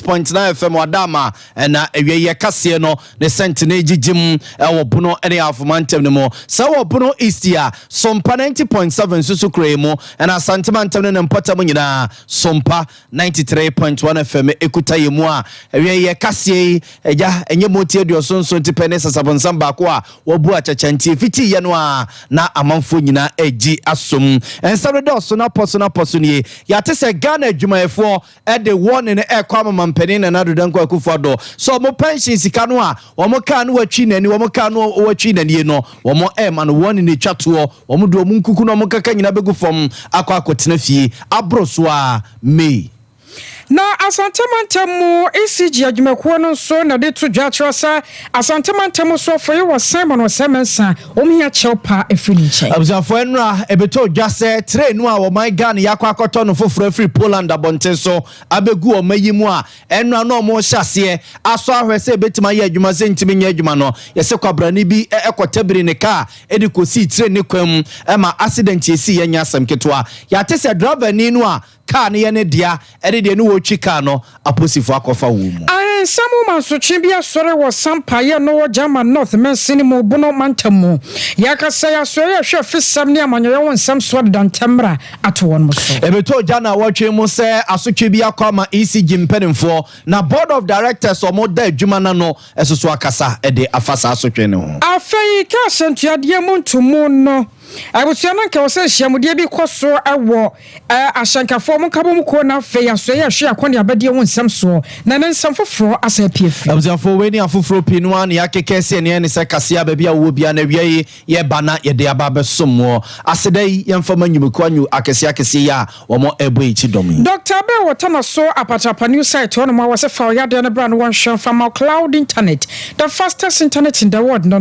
96.9 FM Wadama ɛna awia yɛ kaseɛ no ne sɛntene gyigyim ɛwɔ Bono ne Afoma ntɛm no mu. Sɛ wɔ Bono East a, Sompa 90.7 nso so kura yi mu, ɛna Asantema ntɛm no ne mpɔtam nyinaa, Sompa 93.1 FM ekuta yɛ mu a awia yɛ kaseɛ yi agya ɛnyɛ moti 77 ti pɛ ne sasabonsam baako a wɔbu akyɛkyɛntie fiti yɛ no a na amanfoɔ nyinaa agyi asom. Nsɛm no dɔɔso no apɔ so no apɔ so nie. Yɛate sɛ Ghana adwumayɛfoɔ ɛde wɔne no ɛkɔ ama mampanin Nana Addo Dankwa Akufo-Addo sɛ ɔmo pension sika no a wɔn kaa no watwi n'ani, wɔn kaa no watwi n'anie no, wɔn ɛma no wɔne no atwa toɔ. Wɔn de wɔn nkuku na wɔn kaka nyinaa bɛgu fam akɔ akɔtena fie aboro so a May. Na Asantemantam mu ECG adwumakuo no nso na de to dwa kyerɛ sɛ Asantemantam soɔfo yi wɔ Simon Ɔsɛmɛnsa wɔn hia kyɛw pa efiri ne nkyɛn. Abusuafoɔ, nnura ɛbɛtɔ dwa sɛ train no a wɔman Ghana yɛakɔ akɔtɔ no foforɔ afiri Poland abɔnten so abɛgu ɔma yi mu a ɛnura no ɔmo hyɛ aseɛ asɔ ahwɛ sɛ ebɛtumi ayɛ adwuma sɛ ntumi nyɛ adwuma no, yɛsɛ kwabrane bi ɛkɔtɛbiri ne kaa ɛde kɔsii train ne kwan mu ɛma accident esi. Yɛ nyɛ asɛm ketewa. Yɛate sɛ driver ni no a kaa no yɛ ne dea ɛde deɛ ne wɔtwi kaa no, aposifoɔ akɔfa wɔ mu. Ahensɛm ma nsotwe bi asɔre wɔ Sampaeɛ no wɔ German North mansini mu, Bono mantam mu. Yɛakasa yɛ asɔre ahwɛ fisɛm ne amanyɔyɛ ho nsɛm soɔ deda ntɛm mmra ato wɔn so. Ɛbɛtɔ gya na wɔtwe mu sɛ asotwe bi akɔ ama ECG mpanimfoɔ na board of directors, ɔmo da adwuma no no ɛso so akasa ɛde afa saa asotwe no ho. Afei ka ahyɛntuadeɛ mu ntomu no, abusua no nka wɔ sɛ nhyiamudeɛ bi kɔ so wɔ ahyɛnkafoɔ mo nkabɔ mu kuo, na afei asoɛ yɛ ahwɛ akɔne abɛdeɛ ho nsɛm soɔ na ne nsɛm foforɔ asa apie firi. Abusuafoɔ, wei ne afoforɔ pii no a ne yɛakeka sɛ neɛ ne sɛ kaseɛ baabi a wowɔ bia na awia yi yɛba na yɛde aba abɛsom wɔ aseda yi. Yɛmfa ma nnwumakuo anwu akɛseɛ akɛseɛ yi a wɔn ɛbɔ akyi dɔm yi. Dr Bell wɔ tama so Apatrapa new site hɔ nom a wɔsɛ fa ɔyadeɛ no bra no wɔnhwɛ mfa ma. Cloud internet, the fastest internet in the world no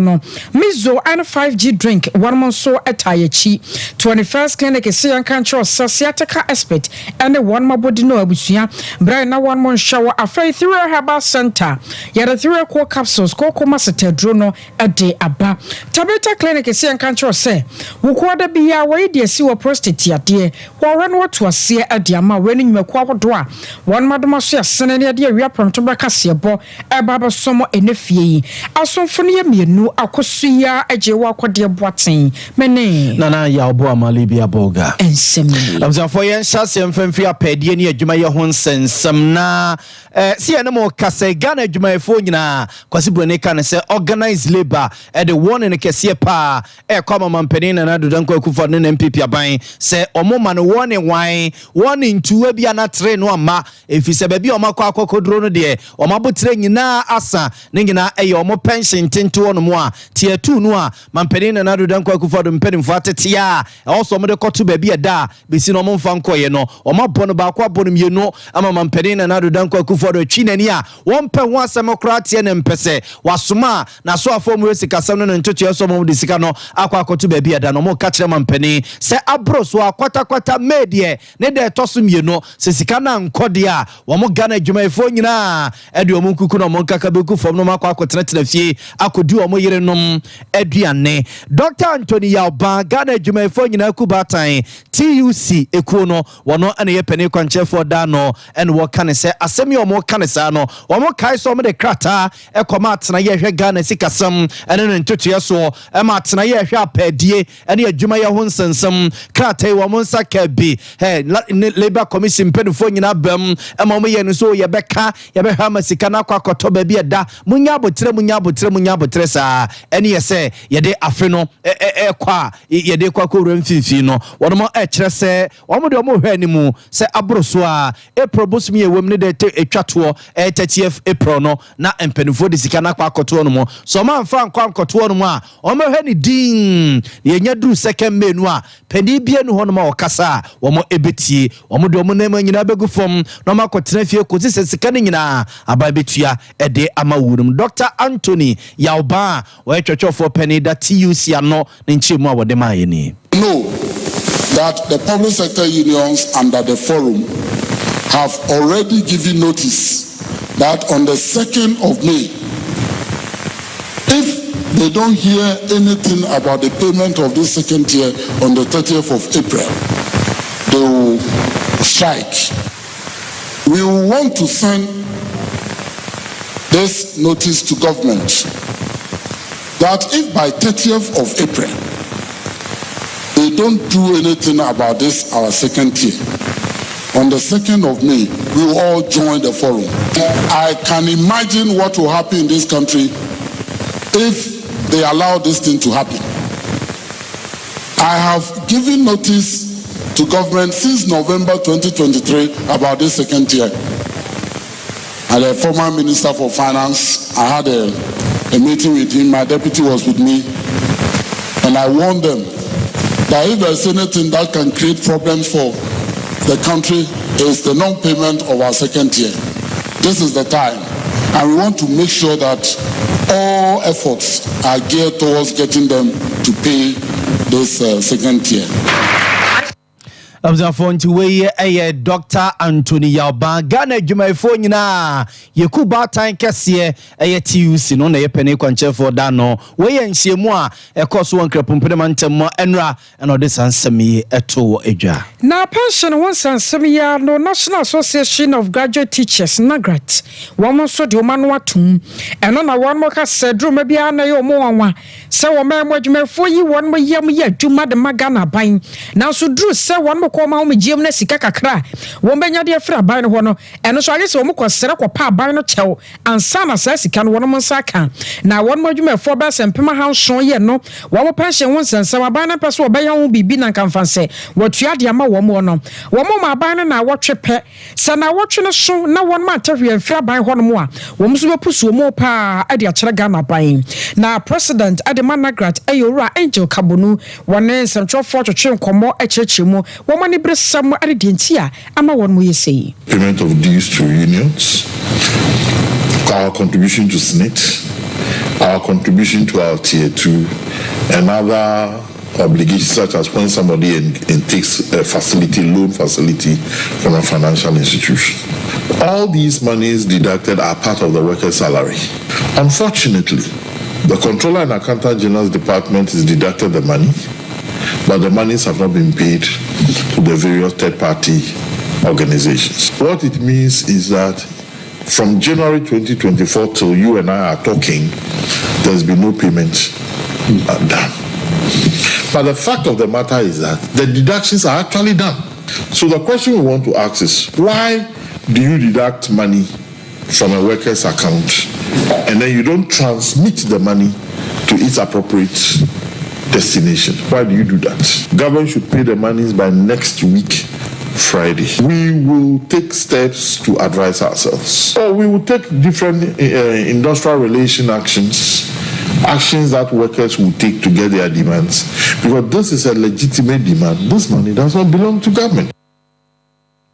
Mizo ɛne 5G drink wɔnom nso ɛta akyi. 21st Clinic sɛ yɛnka nkyerɛ sɛ sciatica expert ɛne wɔn abɔdi no abusua berɛ na wɔn nhwɛ wɔ. Afei Three Herbal Center, yɛde Three Co capsules kooko masetaduro no ɛde aba. Tabeta Clinic sɛ yɛnka nkyerɛ sɛ wokoa da biara wɔyi deɛ si wɔ prostate adeɛ wɔhwɛ no wɔto aseɛ ɛde ama. Wei no nnwumakuo ahodoɔ a wɔn adoma so yɛsene ne yɛde awia prɔmto bɛka seɛbɔ ɛba abɛsom ɛnɛ fie yi. Asomfo no yɛ mmienu akɔso yi a agye wɔ akɔdeɛ boaten mene Nana Yɛwbo Amale bi abɔga. Nsɛm nie. Abusuafoɔ, yɛnhyɛ aseɛ mfamfiri apɛdeɛ ne adwumayɛ ho nsɛnsɛm na sɛ yɛne mo kasa, Ghana adwumayɛfoɔ nyinaa, Kwasi Buroni ka no sɛ organized labour ɛde wɔne no kɛseɛ paa ɛkɔ ama mampanin Nana Addo Dankwa Akufo ne ne NPP aban sɛ ɔmo ma no wɔne wan wɔne ntuwa bi anatere no ama ɛfiri sɛ baabi a ɔmo akɔ akɔkɔduro no deɛ, ɔmo abotire nyinaa asa ne nyinaa ɛyɛ ɔmo pension tenteɔ no mu a tier 2 no a mampanin Nana Addo Dankwa Akufo Addo mpanimfoɔ atete a ɛwɔ sɛ ɔmo de kɔto baabi ɛda a bɛsi no ɔmo mfa nkɔyɛ no, ɔmo abɔ no baako, abɔ no mmienu ama mampanin Nana Addo Dankwa Akufo Addo atwi n'ani a wɔmpɛ ho asɛm koraa teɛ ne mpɛ sɛ wasoma a n'asoafoɔ mu sikasɛm no ne ntotoeɛ so ɔmo de sika no akɔ akɔto baabi ɛda no. Ɔmo ka kyerɛ mampanin sɛ aboro so a kwatakwata May deɛ ne deɛ ɛtɔ so mmienu sɛ sika no ankɔ deɛ a, wɔn Ghana adwumayɛfoɔ nyinaa ɛde wɔn nkuku na wɔn nkaka bɛgu fam na wɔn akɔ akɔtenatena fie akɔdi wɔn yerenom aduane. Dr Anthony Yawba, Ghana adwumayɛfoɔ nyinaa ku baatan TUC ekuo no, wɔn ɛna yɛ panin kwankyerɛfoɔ da no, ɛna wɔka ne sɛ asɛm yi a wɔn ka ne saa no, wɔn kae sɛ wɔn de krataa ɛkɔma atenaeɛ ɛhwɛ Ghana sikasɛm ɛne ne ntotoeɛ soɔ, ɛma atenaeɛ ɛhwɛ apɛɛdie ɛne adwumayɛ ho nsɛnsɛm. Krataa yi wɔn nsa ka bi ɛ ne Labour Commission mpanimfoɔ nyinaa bɛm ɛma wɔn yɛ no so yɛbɛka yɛbɛhwɛ ama sika no akɔ akɔtɔ baabi ɛda. Munya abotire, munya abotire, munya abotire saa. Ɛne yɛ sɛ yɛde afe no ɛkɔ a yɛde kɔ akɔwura mfimfini no, wɔn ɛkyerɛ sɛ wɔn de wɔn hwɛ anim sɛ aboro so a April bosom yɛ wɔm ne de etwa toɔ ɛyɛ 30th April no na mpanimfoɔ de sika no akɔ akɔtoɔ no mu. So wɔn amfa ankɔ ankɔtoɔ no mu a, wɔn bɛhwɛ ne din na yɛnya duru second May no a, panin bia nu hɔnom a ɔkasa a wɔn ɛbɛtie. Wɔn de wɔn nneɛma nyinaa bɛgu fam na wɔn akɔtena fie kɔsi sɛ sika no nyinaa aban bɛtua ɛde ama wɔn. Dr Anthony Yawba a wɔyɛ twɛtwɛfoɔ panin da TUC ano ne nkyɛn mu a wɔde maa yɛ ni. Know that the public sector unions under the forum have already given notice that on the 2nd of May, if they don't hear anything about the payment of this second tier on the 30th of April, they will strike. We will want to send This notice to government that if by 30th of April they don't do anything about this, our second tier, on the 2nd of May, we will all join the forum. I can imagine what will happen in this country if they allow this thing to happen. I have given notice to government since November 2023 about this second tier. And the former Minister for Finance, I had a meeting with him, my deputy was with me, and I warned them that if there's anything that can create problems for the country, is the non-payment of our second tier. This is the time. And we want to make sure that all efforts are geared towards getting them to pay this second tier. Abusuafoɔ, nti wei yɛ Dr Anthony Yaw Baah. Ghana adwumayɛfoɔ nyinaa yɛku baatan kɛseɛ ɛyɛ TUC no na yɛ panin kwankyerɛfoɔ da no. Wei yɛ nhyiamu a ɛkɔ so wɔ Nkrapompene ntɛm ɛnora, ɛna ɔde saa nsɛm yi ɛto wɔ adwa. Na pension ho nsɛnsɛm yi ara no, National Association of Graduate Teachers, NAGRAT, wɔn nso de wɔn ano atom. Ɛno na wɔn ka sɛ duruma biara na ɛyɛ wɔn nwanwa sɛ wɔn mu adwumayɛfoɔ yi wɔn yam yɛ adwuma de ma Ghana aban, nanso duru sɛ wɔn kɔ wɔn ahomegyeɛ mu na sika kakra a wɔn bɛnya de afiri aban no hɔ no, ɛno nso ayɛ sɛ wɔn kɔ srɛ kɔpa aban no kyɛw ansa na saa sika no wɔn nsa aka. Na wɔn adwumayɛfoɔ bɛyɛ sɛ 7000 yɛ no, wɔn pension ho nsɛnsɛm, aban no pɛ so wɔbɛyɛ ho biribi na nkamfa sɛ wɔtua de ama wɔn no, wɔn ma aban no na awɔtwe pɛ sɛ na awɔtwe no so na wɔn ma ntɛhwɛ mfiri aban hɔ nom a, wɔn nso bɛpu so wɔn paa de akyerɛ Ghana aban. Na president de ma NAGRAT ɛyɛ Owura Angel Kabonu, wɔne nsɛmtwerɛfoɔ twetwe nkɔmmɔ akyerɛkyerɛ mu wɔn ani bere sɛm ne deɛ nti a ama wɔn mo yɛ sei. Payment of dues to unions, our contribution to SSNIT, our contribution to our tier 2, and other obligations such as when somebody in takes a facility, loan facility from a financial institution. All these monies deducted are part of the worker's salary. Unfortunately, the Controller and Accountant General's Department has deducted the money, but the monies have not been paid to the various third party organizations. What it means is that from January 2024 till you and I are talking, there's been no payment done. But the fact of the matter is that the deductions are actually done. So the question we want to ask is, why do you deduct money from a worker's account and then you don't transmit the money to its appropriate destination? Why do you do that? Government should pay the monies by next week, Friday. We will take steps to advise ourselves. Or we will take different industrial relation actions, actions that workers will take to get their demands. Because this is a legitimate demand. This money does not belong to government.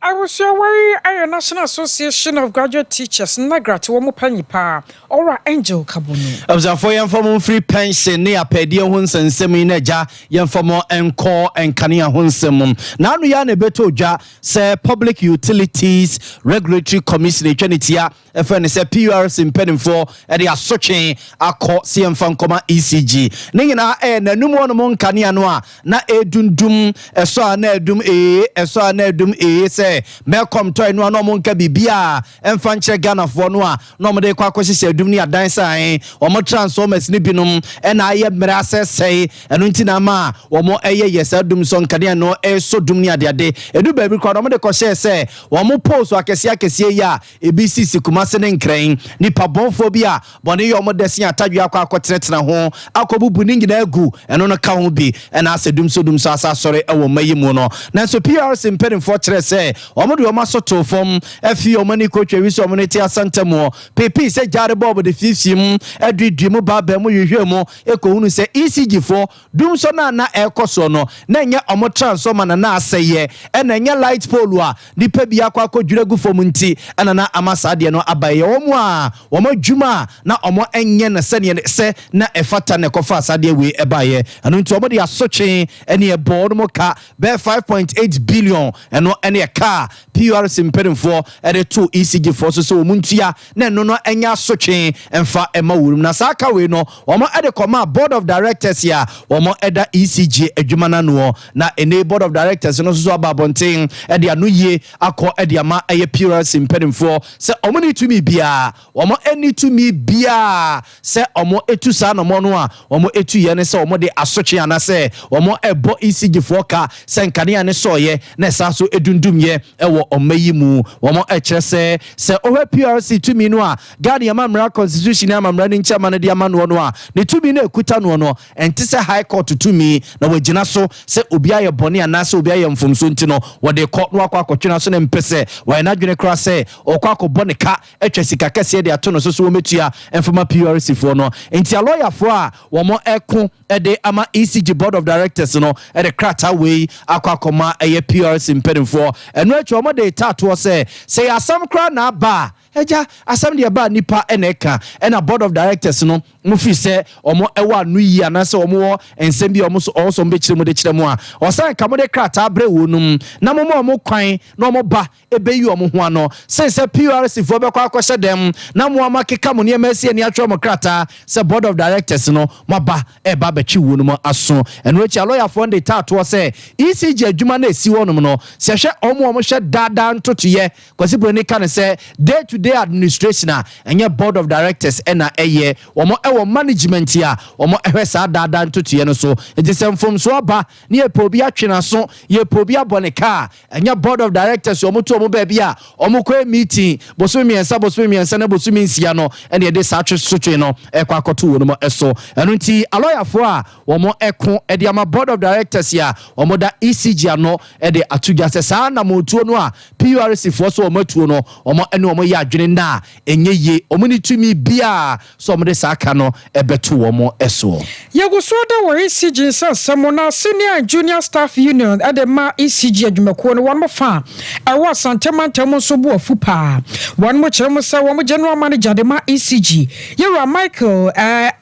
Abusua, wei ayɛ National Association of Graduate Teachers, NAGRAT, wɔn mu panyin paa, Owura Angel Kabonu. Abusuafoɔ, yɛmfa mo mfiri pension ne apɛdeɛ ho nsɛnsɛm yi na agya yɛmfa mo nkɔ nkanea ho nsɛm mu. Na ano yɛ na ɛbɛtɔ dwa sɛ Public Utilities Regulatory Commission atwa ne tia ɛfɛ ne sɛ PURC mpanimfoɔ ɛde asotwe akɔ sɛ yɛmfa nkɔma ECG. Ne nyinaa ɛyɛ n'anum hɔnom nkanea no a na ɛdundum, ɛsɔ a na ɛdum ee, ɛsɔ a na ɛdum ee, sɛ Melcom tɔe no a na ɔmo nka biribi a ɛmfa nkyerɛ Ghanafoɔ no a na ɔmo de kɔ akɔhyehyɛ adum ne adan san ɔmo transformers ne binom ɛna ayɛ mmerɛ asɛsɛe. Ɛno nti na ama a wɔn ɛyɛ yɛ saa dum so nkanea no ɛsɔ dum ne adeade. Ɛdu baabi koraa na wɔn de kɔhyɛɛ sɛ wɔn poles akɛseɛ akɛseɛ yi a ebi sisi Kumase ne Nkran, nipa bɔnfoɔ bi a bɔne yɛ wɔn dɛse atadwe akɔ akɔtenatena ho akɔbubu ne nyinaa gu. Ɛno no ka ho bi ɛna asɛ dum so dum so asa asɔre ɛwɔ mma yi mu no. Nanso PURC mpanimfoɔ kyerɛ sɛ wɔn de wɔn aso to fam afi wɔn ani kotwa wi sɛ wɔn te asantam peepee sɛ gyaare bɔɔbo de fiifii mu aduidui mu baabaa mu hwehwɛ mu ekohunu sɛ ECG foɔ dum so no a na ɛrekɔ soɔ no na ɛnyɛ ɔmo transformer na na asɛyɛ, ɛna ɛnyɛ light pole a nipa bi akɔ akɔdwira gu fam nti ɛna na ama saa adeɛ no aba. Yɛ wɔn a wɔn adwuma a na wɔn nyɛ no sɛdeɛ sɛ na ɛfata na ɛkɔfa saa adeɛ wei ɛbaeɛ. Ɛno nti wɔn de asotwe ɛne ɛbɔ wɔn ka bɛyɛ 5.8 billion. Ɛno ɛne ɛka. a PURC mpanimfoɔ de to ECG foɔ so sɛ wɔn ntua na ɛno no nyɛ asotwe mfa mma wɔn. Na saa ka wei no, wɔn de kɔmaa Board of Directors a wɔn da ECG adwuma no anoɔ. Na ɛnɛ Board of Directors no nso so aba abɔnten de ano yie akɔ de ama ɛyɛ PURC mpanimfoɔ sɛ wɔn ne tumi biara, wɔn ani tumi biara sɛ wɔn tu saa anamɔ no a wɔn tu yɛ ne sɛ wɔn de asotwe anaasɛ wɔn ɛbɔ ECG foɔ ka sɛ nkanea ne sɔɔyɛ na ɛsa so edundumyɛ ɛwɔ ɔma yi mu. Wɔn ɛkyerɛ sɛ ɔhwɛ PURC tumi no a Ghana amammerɛ, constitution amammerɛ ne nkyɛn no de ama noɔ no a, ne tumi no ekuta noɔ no ɛnte sɛ High Court tumi na wɔgyina so sɛ obi ayɛ bɔne anaasɛ obi ayɛ mfomso nti no wɔde kɔ na wakɔ akɔtwena so. Ne mpɛ sɛ wɔyɛ n'adwene koraa sɛ ɔkɔ akɔbɔ ne ka atwa sika kɛseɛ de ato no so so wɔmɛtua mfama PURC foɔ no. Nti alɔyafoɔ a wɔn ɛko de ama ECG Board of Directors no de krataa wei akɔ akɔma ɛyɛ PURC mpanimfoɔ. Ɛno akyi, wɔn de taatoɔ sɛ yɛ asɛm koraa na aba a, agya asɛm deɛ ba nipa ɛna ɛka ɛna Board of Directors no mo fi sɛ ɔmo ɛwɔ ano yie anaasɛ ɔmo wɔ nsɛm bi a ɔmo so ɔwɔ so ɔmo bɛkyerɛ mu de kyerɛ mu a, ɔsan ka mo de krataa brɛ wɔ nom na mo ma ɔmo kwan na ɔmo ba ɛbɛyi ɔmo ho ano sen sɛ PURC foɔ bɛkɔ akɔhyɛ dɛm na mo ama keka mo nneɛma asi ani atwerɛ mo krataa sɛ Board of Directors no mo aba ɛba abɛtwe wuo no mu aso. Ɛno akyi, alɔyafoɔ no de taatoɔ sɛ ECG adwuma no esi hɔnom no, sɛ hwɛ ɔmo a ɔmo hwɛ daadaa ntotoyɛ, Kwasi Buroni ka ne sɛ day to day administration a, ɛnyɛ Board of Directors ɛna ɛyɛ. Wɔn ɛwɔ management a wɔn ɛhwɛ saa daadaa ntotoyɛ no so. Nti sɛ mfomsoɔ aba ne yɛpɛ obi atwe n'aso, yɛpɛ obi abɔ ne kaa, ɛnyɛ Board of Directors. Wɔn to wɔn baabi a wɔn kɔ meeting bosome 3, bosome 3 na bosome 6 no, ɛna yɛde saa atwe sotwe no ɛkɔ akɔto wɔn mu ɛso. Ɛno nti alɔyafoɔ a wɔn ɛko ɛde ama Board of Directors a wɔn da ECG ano ɛde ato dwa sɛ saa namotuo no a PURC foɔ so wɔn atuo no, wɔn ɛne wɔn yɛ adwene na ɛnyɛ yie. Wɔn ne tumi biara so wɔn de saa aka no ɛbɛto wɔn ɛsoɔ. Yɛgu so da wɔ ECG nsɛnsɛm na Senior and Junior Staff Union ɛde ma ECG adwumakuo no, wɔn fa a ɛwɔ Asantemantam nso bu afu paa. Wɔn mo kyerɛ mo sɛ wɔn general manager de ma ECG, yɛwura Michael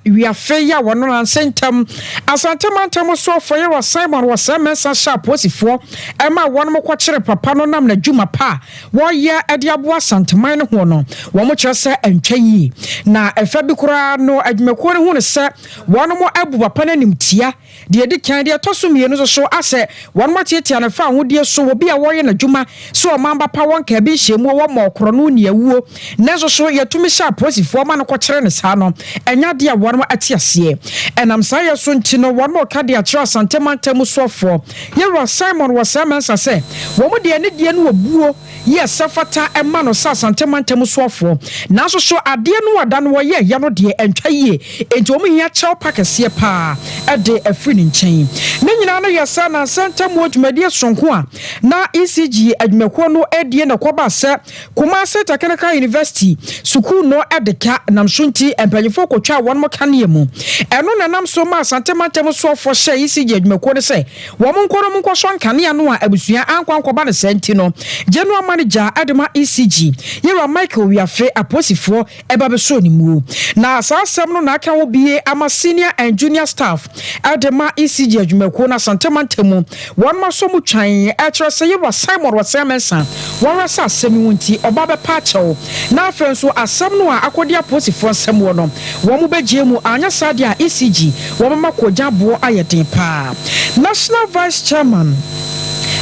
Wiafe yi a wɔn nanse ntam Asantemantam soɔfoɔ yɛwura Simon wɔ sɛ mɛnsa hyɛ apolisifoɔ ɛma wɔn mo kɔkyere papa no nam n'adwuma pa a wɔyɛ ɛde aboa Asanteman no ho no. Wɔn kyerɛ sɛ ɛntwa yie na ɛfɛ bi koraa no, adwumakuo no ho no sɛ wɔn mo abu papa no anim tia deɛ ɛdi kan. Deɛ ɛtɔ so mmienu nso so, asɛ wɔn mo atiatia ne fa ahodie so wɔ bi a wɔreyɛ n'adwuma so ɔman ba pa wɔn kaa bi nhyɛmu wɔ ma ɔkorɔ no ni awuo, nanso so yɛtumi hyɛ apolisifoɔ ma no kɔkyerɛ ne saa no, ɛnya adeɛ a wɔn ate aseɛ. Ɛnam saa yɛ so nti no, wɔn mo ka de akyerɛ Asante mantam soɔfoɔ yɛwura Simon wɔ saa mɛnsa sɛ wɔn deɛ ne deɛ no wɔ buo yɛ sɛ fata ɛma no sɛ Asante mantam soɔfoɔ, nanso so adeɛ no ada no wɔyɛ ɛyɛ no deɛ ɛntwa yie, enti wɔn hia kyɛw pa kɛseɛ paa ɛde afiri ne nkyɛn. Ne nyinaa no yɛ sɛ nansa ntam wɔ dwumadie sonko a na ECG adwumakuo no adie na kɔba sɛ Kumase Technical University sukuu no ɛde ka nam so nti mpanyinfoɔ kɔtwa wɔn mo kaneɛ mu. Ɛno na nam so ma Asante mantam soɔfoɔ hyɛ ECG adwumakuo no sɛ wɔn nkɔ no mu nkɔsɔ nkanea no a abusua ankɔ ankɔba no saa nti no, general manager ɛde ma ECG, yɛwura Michael Wiafe, apolisifoɔ ɛba bɛsɔ ne muo. Na saa asɛm no na aka ho bie ama Senior and Junior Staff ɛde ma ECG adwumakuo no Asante mantam mu wɔn ma so mu twan ɛkyerɛ sɛ yɛwura Simon Wɔsɛn Mɛnsa wɔn sɛ asɛm yi nti ɔba bɛpa akyɛw, na afei nso asɛm no a akɔdi apolisifoɔ nsɛm wɔ no, wɔn mo bɛgye mu. Anyɛ saa deɛ a, ECG wɔn ma kɔgya boɔ ayɛ den paa. National Vice Chairman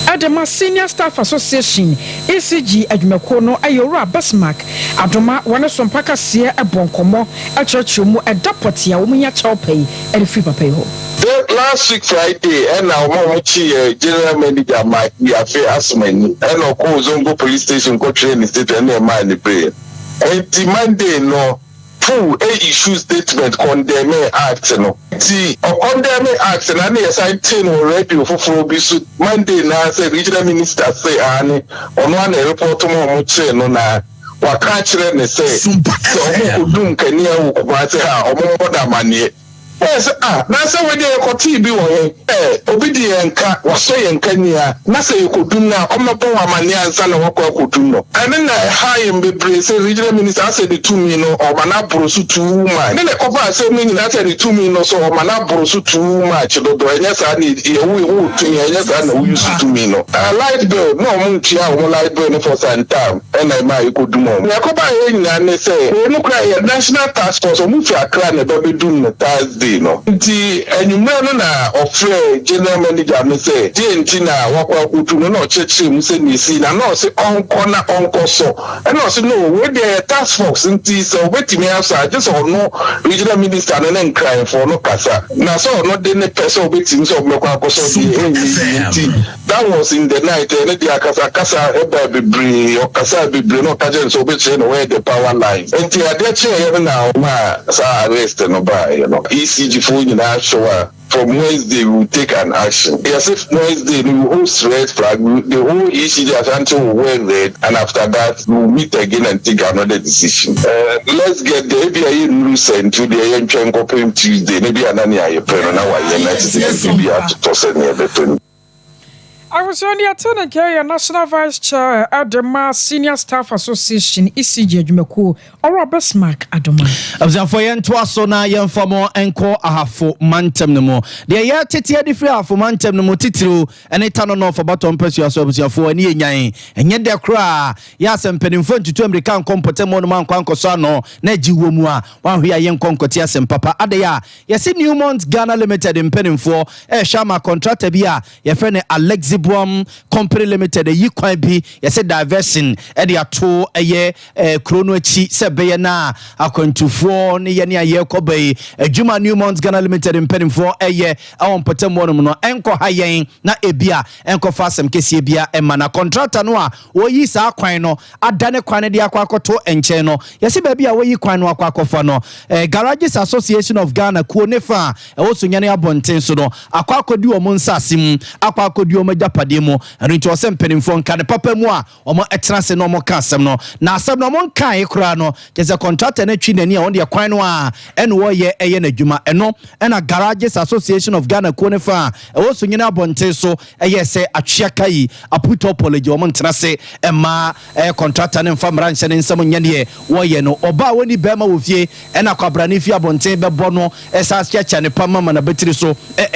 ɛde ma Senior Staff Association ECG adwumakuo no ɛyɛ Owura Bismarck Adoma. Wɔne so mpa kaseɛ ɛbɔ nkɔmmɔ ɛkyerɛkyerɛ mu ɛda pɔte a wɔn hia kyɛw pɛ yi ɛde firi papa yi hɔ. Last week Friday, ɛna wɔn a wɔkyi yɛ general manager Mike Wiafe Asomani, ɛna ɔkɔ Zongo Police Station kɔtwerɛ ne statement ɛna ɛmaa ne bail. Nti Monday no full e issue statement condemn act no. Nti ɔcondemn act na ne yɛsan tee no wɔ radio foforɔ bi so Monday na sɛ regional minister se ane ɔno ana report ma ɔmo kyerɛ no na waka akyerɛ ne sɛ ɔmo kɔdum kanea wɔ Kumase ha, ɔmo mmɔ no amanneɛ. Ɛyɛ sɛ, ah, na sɛ wei deɛ yɛkɔtee bi wɔ he? Ɛ, obi de yɛn ka, wasɔ yɛn kanea, na sɛ yɛkɔdum no a, ɔmmɛbɔ wo amanneɛ ansa na wakɔ akɔdum no. Ɛno na ɛha yɛn bebree sɛ Regional Minister asɛ ne tumi no, ɔma no aboro so too much. Ne na ɛkɔfa asɛm no nyinaa sɛ ne tumi no so, ɔma no aboro so too much dodo, ɛnyɛ saa na yɛwo wowɔ tumi a, ɛnyɛ saa na wo use tumi no. Ah, light bill, na wɔn ntua wɔn light bill no for some time. Ɛna ɛmaa yɛkɔdum wɔn. Nea ɛkɔbaeɛ nyinaa ne sɛ, wei no koraa yɛ National Task Force, wɔn firi Accra na ɛba bɛdum no Thursday no. Nti anwummerɛ no na ɔfrɛɛ General Manager no sɛ deɛn nti na wakɔ akɔdum no, na ɔkyerɛkyerɛɛ mu sɛdeɛ ɛsii, na na ɔse ɔnkɔ na ɔnkɔsɔ. Ɛna ɔse no, wei deɛ ɛyɛ Task Force nti sɛ ɔbɛtumi asɔ a, gye sɛ ɔno Regional Minister no ne Nkranfoɔ no kasa. Na sɛ ɔno de ne pɛ sɛ ɔbɛtumi sɛ ɔbɛkɔ akɔsɔ deɛ ɛnyɛ yie nti, That was in the night, ɛno deɛ akasakasa ɛbaa bebree, ɔkasaa bebree na ɔka kyerɛɛ no sɛ ɔbɛkyerɛ no where the power lies. Nti adeɛ kyeeɛ no na ɔmaa saa arrest no baeɛ no. ECG foɔ nyinaa show a, from Wednesday we will take an action. Yɛse Wednesday no we will host red flag, the whole ECG Ashanti will wear red and after that we will meet again and take another decision. Eh, let's get there, ebia yɛnnuru Sɛntu deɛ yɛntwɛn nkɔpem Tuesday na ebia na nea yɛpɛ no na wayɛ na kyesɛ biribiara atotɔ sɛnea yɛbɛpɛ no. Abusua deɛ ɛte ne nka yɛ National Vice Chair de ma Senior Staff Association, ECG adwumakuo, Ɔwura Bismarck Adomah. Abusuafoɔ yɛntoa so na yɛmfa mo nkɔ Ahafo mantam no mu. Deɛ yɛtete adi firi Ahafo mantam no mu titiriw ne Tano North abatoɔ mpasua so abusuafoɔ ani yɛ nyan. Ɛnyɛ dɛ koraa yɛ a sɛ mpanimfoɔ ntutu ammirika nkɔ mpɔtam hɔnom ankɔ ankɔsɔ ano na agye wɔ mu a wɔanhwɛ a yɛnkɔ nkɔte asɛm papa. Adɛn a yɛse Newmont Ghana Limited mpanimfoɔ rehwɛ ama kɔntrata bi a yɛfrɛ no Alexibuam Company Limited ayi kwan bi yɛsɛ diversion de ato ɛyɛ eh, kuro no akyi sɛ ɛbɛyɛ no a akwantufoɔ ne yɛne a yɛrekɔba yi adwuma Newmont Ghana Limited mpanimfoɔ ɛyɛ ɛwɔ mpɔtam hɔnom no ɛnkɔ ha yɛn na ebi a ɛnkɔfa asɛm kɛseɛ bia ɛma na kɔntrata no a wɔyi saa kwan no adane kwan no de akɔ akɔto nkyɛn no yɛsɛ baabi a wɔyi kwan no akɔ akɔfa no eh, Garages Association of Ghana kuo ne fa a ɛwɔ Sunyani abɔnten so no akɔ akɔdi wɔn nsase mu, akɔ akɔdi wɔn agyapadeɛ mu. Ɛno nti ɔsɛ mpanimfoɔ nka ne papa mu a wɔtena ase na wɔka asɛm no. Na asɛm no wɔnkaeɛ koraa no, kyerɛ sɛ kɔntrata no atwi n'ani a ɔno deɛ kwan no ara ɛna ɔreyɛ ɛyɛ n'adwuma. Ɛno ɛna Garages Association of Ghana kuo no fa a ɛwɔ Sunyani abɔnten so ɛyɛɛ sɛ atweaka yi Aputɔ Pɔlɛgyi wɔn ntena ase mma ɛyɛ kɔntrata no mfa mmara nhyɛ ne nsam nyɛ deɛ wɔyɛ no. Ɔbaa a ɔnni barima wɔ fie ɛna kwabrane fi abɔnten bɛbɔ no san kyeakyea ne pam ma n'abatiri so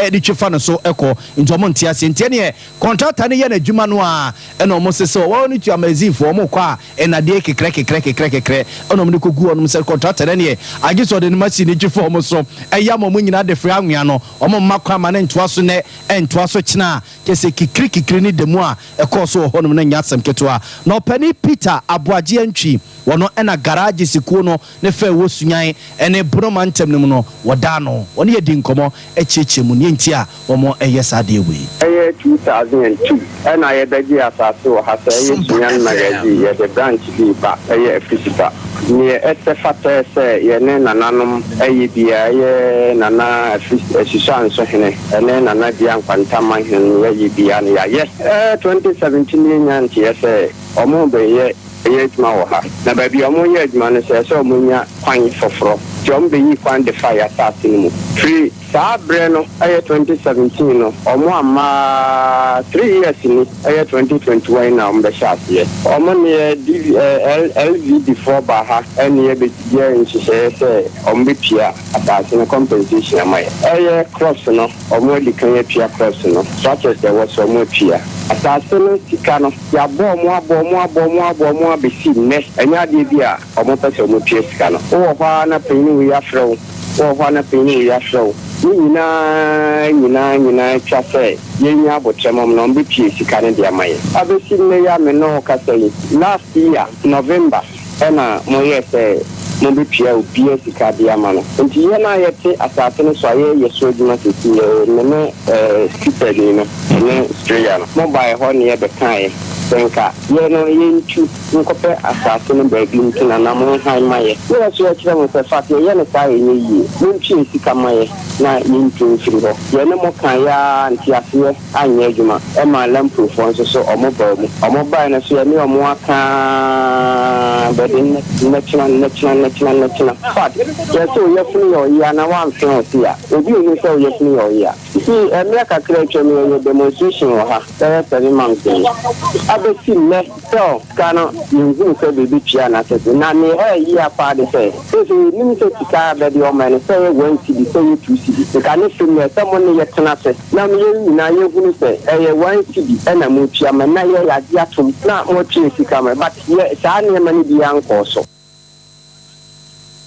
de twe fa no so kɔ. Nti wɔn nte aseɛ. Nti ɛneɛ kɔntrata no yɛ n'adwuma no ara ɛna wɔn sese wɔn ne tua magazinefoɔ wɔn kɔ a nnadeɛ kekrɛ kekrɛ kekrɛ kekrɛ ɛna wɔn de kɔ gu wɔn sɛ kɔntrata no ɛneɛ agye sɛ ɔde ne machine twe fa wɔn so ɛyam wɔn nyinaa de firi anwea no wɔn mma kwan ma no ntoa so nɛ ɛntoa so kyena a kyɛ sɛ kikiri kikiri ne dɛmu a ɛkɔɔ so wɔ hɔnom no nyɛ asɛm ketewa. Na ɔpanin Peter Aboagye Antwi wɔno ɛna garages kuo no ne fɛ ɛwɔ Sunyan ne Bono mantam no mu no, wɔda ano. Wɔne yɛ dii nkɔmmɔ kyerɛkyerɛ mu nea nti a wɔyɛ saa adeɛ wei. Ɛyɛ 2002 ɛna yɛbɛgyee asase wɔ ha sɛ ɛyɛ Sunyani Magazine yɛde branch bi reba ɛyɛ Afisipa. Neɛ ɛsɛ fata sɛ yɛne nananom ɛyɛ biara ɛyɛ Nana Afis Asusuanso hene ɛne Nana Dua Nkwanta hene no yɛyɛ biara no yɛayɛ. Ɛɛ 2017 yɛnyaa nteɛ sɛ wɔrebɛyɛ yɛ adwuma wɔ ha. Na baabi a wɔyɛ adwuma no, sɛ ɛsɛ sɛ wɔnya kwan foforɔ, nti wɔbɛyii kwan de faa yɛn asase no mu. Firi saa berɛ no, ɛyɛ 2017 no, wɔamma ara, three years ni, ɛyɛ 2021 yi na wɔbɛhyɛ aseɛ. Wɔn ne yɛ DV, eh, LVD foɔ baa ha ne yɛ bɛyɛɛ nhyehyɛeɛ sɛ wɔbɛtua asase no compensation ama yɛn. Ɛyɛ crops no, wɔadi kan atua crops no, structures a ɛwɔ so, wɔatua. Asase no sika no. Yɛabɔ wɔn, abɔ wɔn, abɔ wɔn, abɔ wɔn abɛsi nnɛ. Ɛnyɛ adeɛ bi a wɔpɛ sɛ wɔtua sika no. Wowɔ hɔ ara na panin wei afrɛ wo, wowɔ hɔ ara na panin wei afrɛ wo. Ne nyinaa nyinaa nyinaa twa sɛ yɛnya aboterɛ ma wɔn na wɔbɛtua sika no de ama yɛn. Abɛsi nnɛ yi a me ne wo rekasa yi, last year November ɛna moyɛɛ sɛ mobɛtua obiara sika de ama no. Nti yɛn a yɛte asase no so a yɛreyɛ so adwuma seesei, me ne skipperni no ne Australia no, mobaeɛ hɔ ne yɛbɛkaeɛ. sɛ nka yɛ no yɛntu nkɔpɛ asase no baabi ntena na monhan ma yɛ. Na yɛ nso yɛkyerɛ mo sɛ fat yɛyɛ no saa a ɛnyɛ yie. Montua sika ma yɛ na yɛntu mfiri hɔ. Yɛne mo kaeɛ ara nteaseɛ anyɛ adwuma. Ɛmaa Lamprofoɔ nso so wɔn baa mu. Wɔn baeɛ no nso yɛne wɔn aka ara bɛde nnɛ, nnɛkyena, nnɛkyena, nnɛkyena, nnɛkyena. Fat, yɛ sɛ wo yafunu yɛ ɔyea na woamfe wo se a, obi nhu sɛ wo yafunu yɛ ɔyea. Nti mmerɛ kakra atwam yɛyɛ demonstration wɔ ha bɛyɛ 7 months ni. Abɛsi nnɛ sɛ sika no yɛnhunu sɛ bɛbɛtua anaasɛ sɛ. Na neɛ ɛyɛ yea paa de sɛ, seesei yɛnim sɛ sika a bɛde ɔma no sɛ ɛyɛ one cedi sɛ ɛyɛ two cedi. Nka ne fam no ɛsɛ mo ne yɛtena ase na yɛn nyinaa yɛhunu sɛ ɛyɛ one cedi ɛna motua ma na yɛ yɛagye atom na moatua sika ma but yɛ saa nneɛma no biara nkɔɔ so.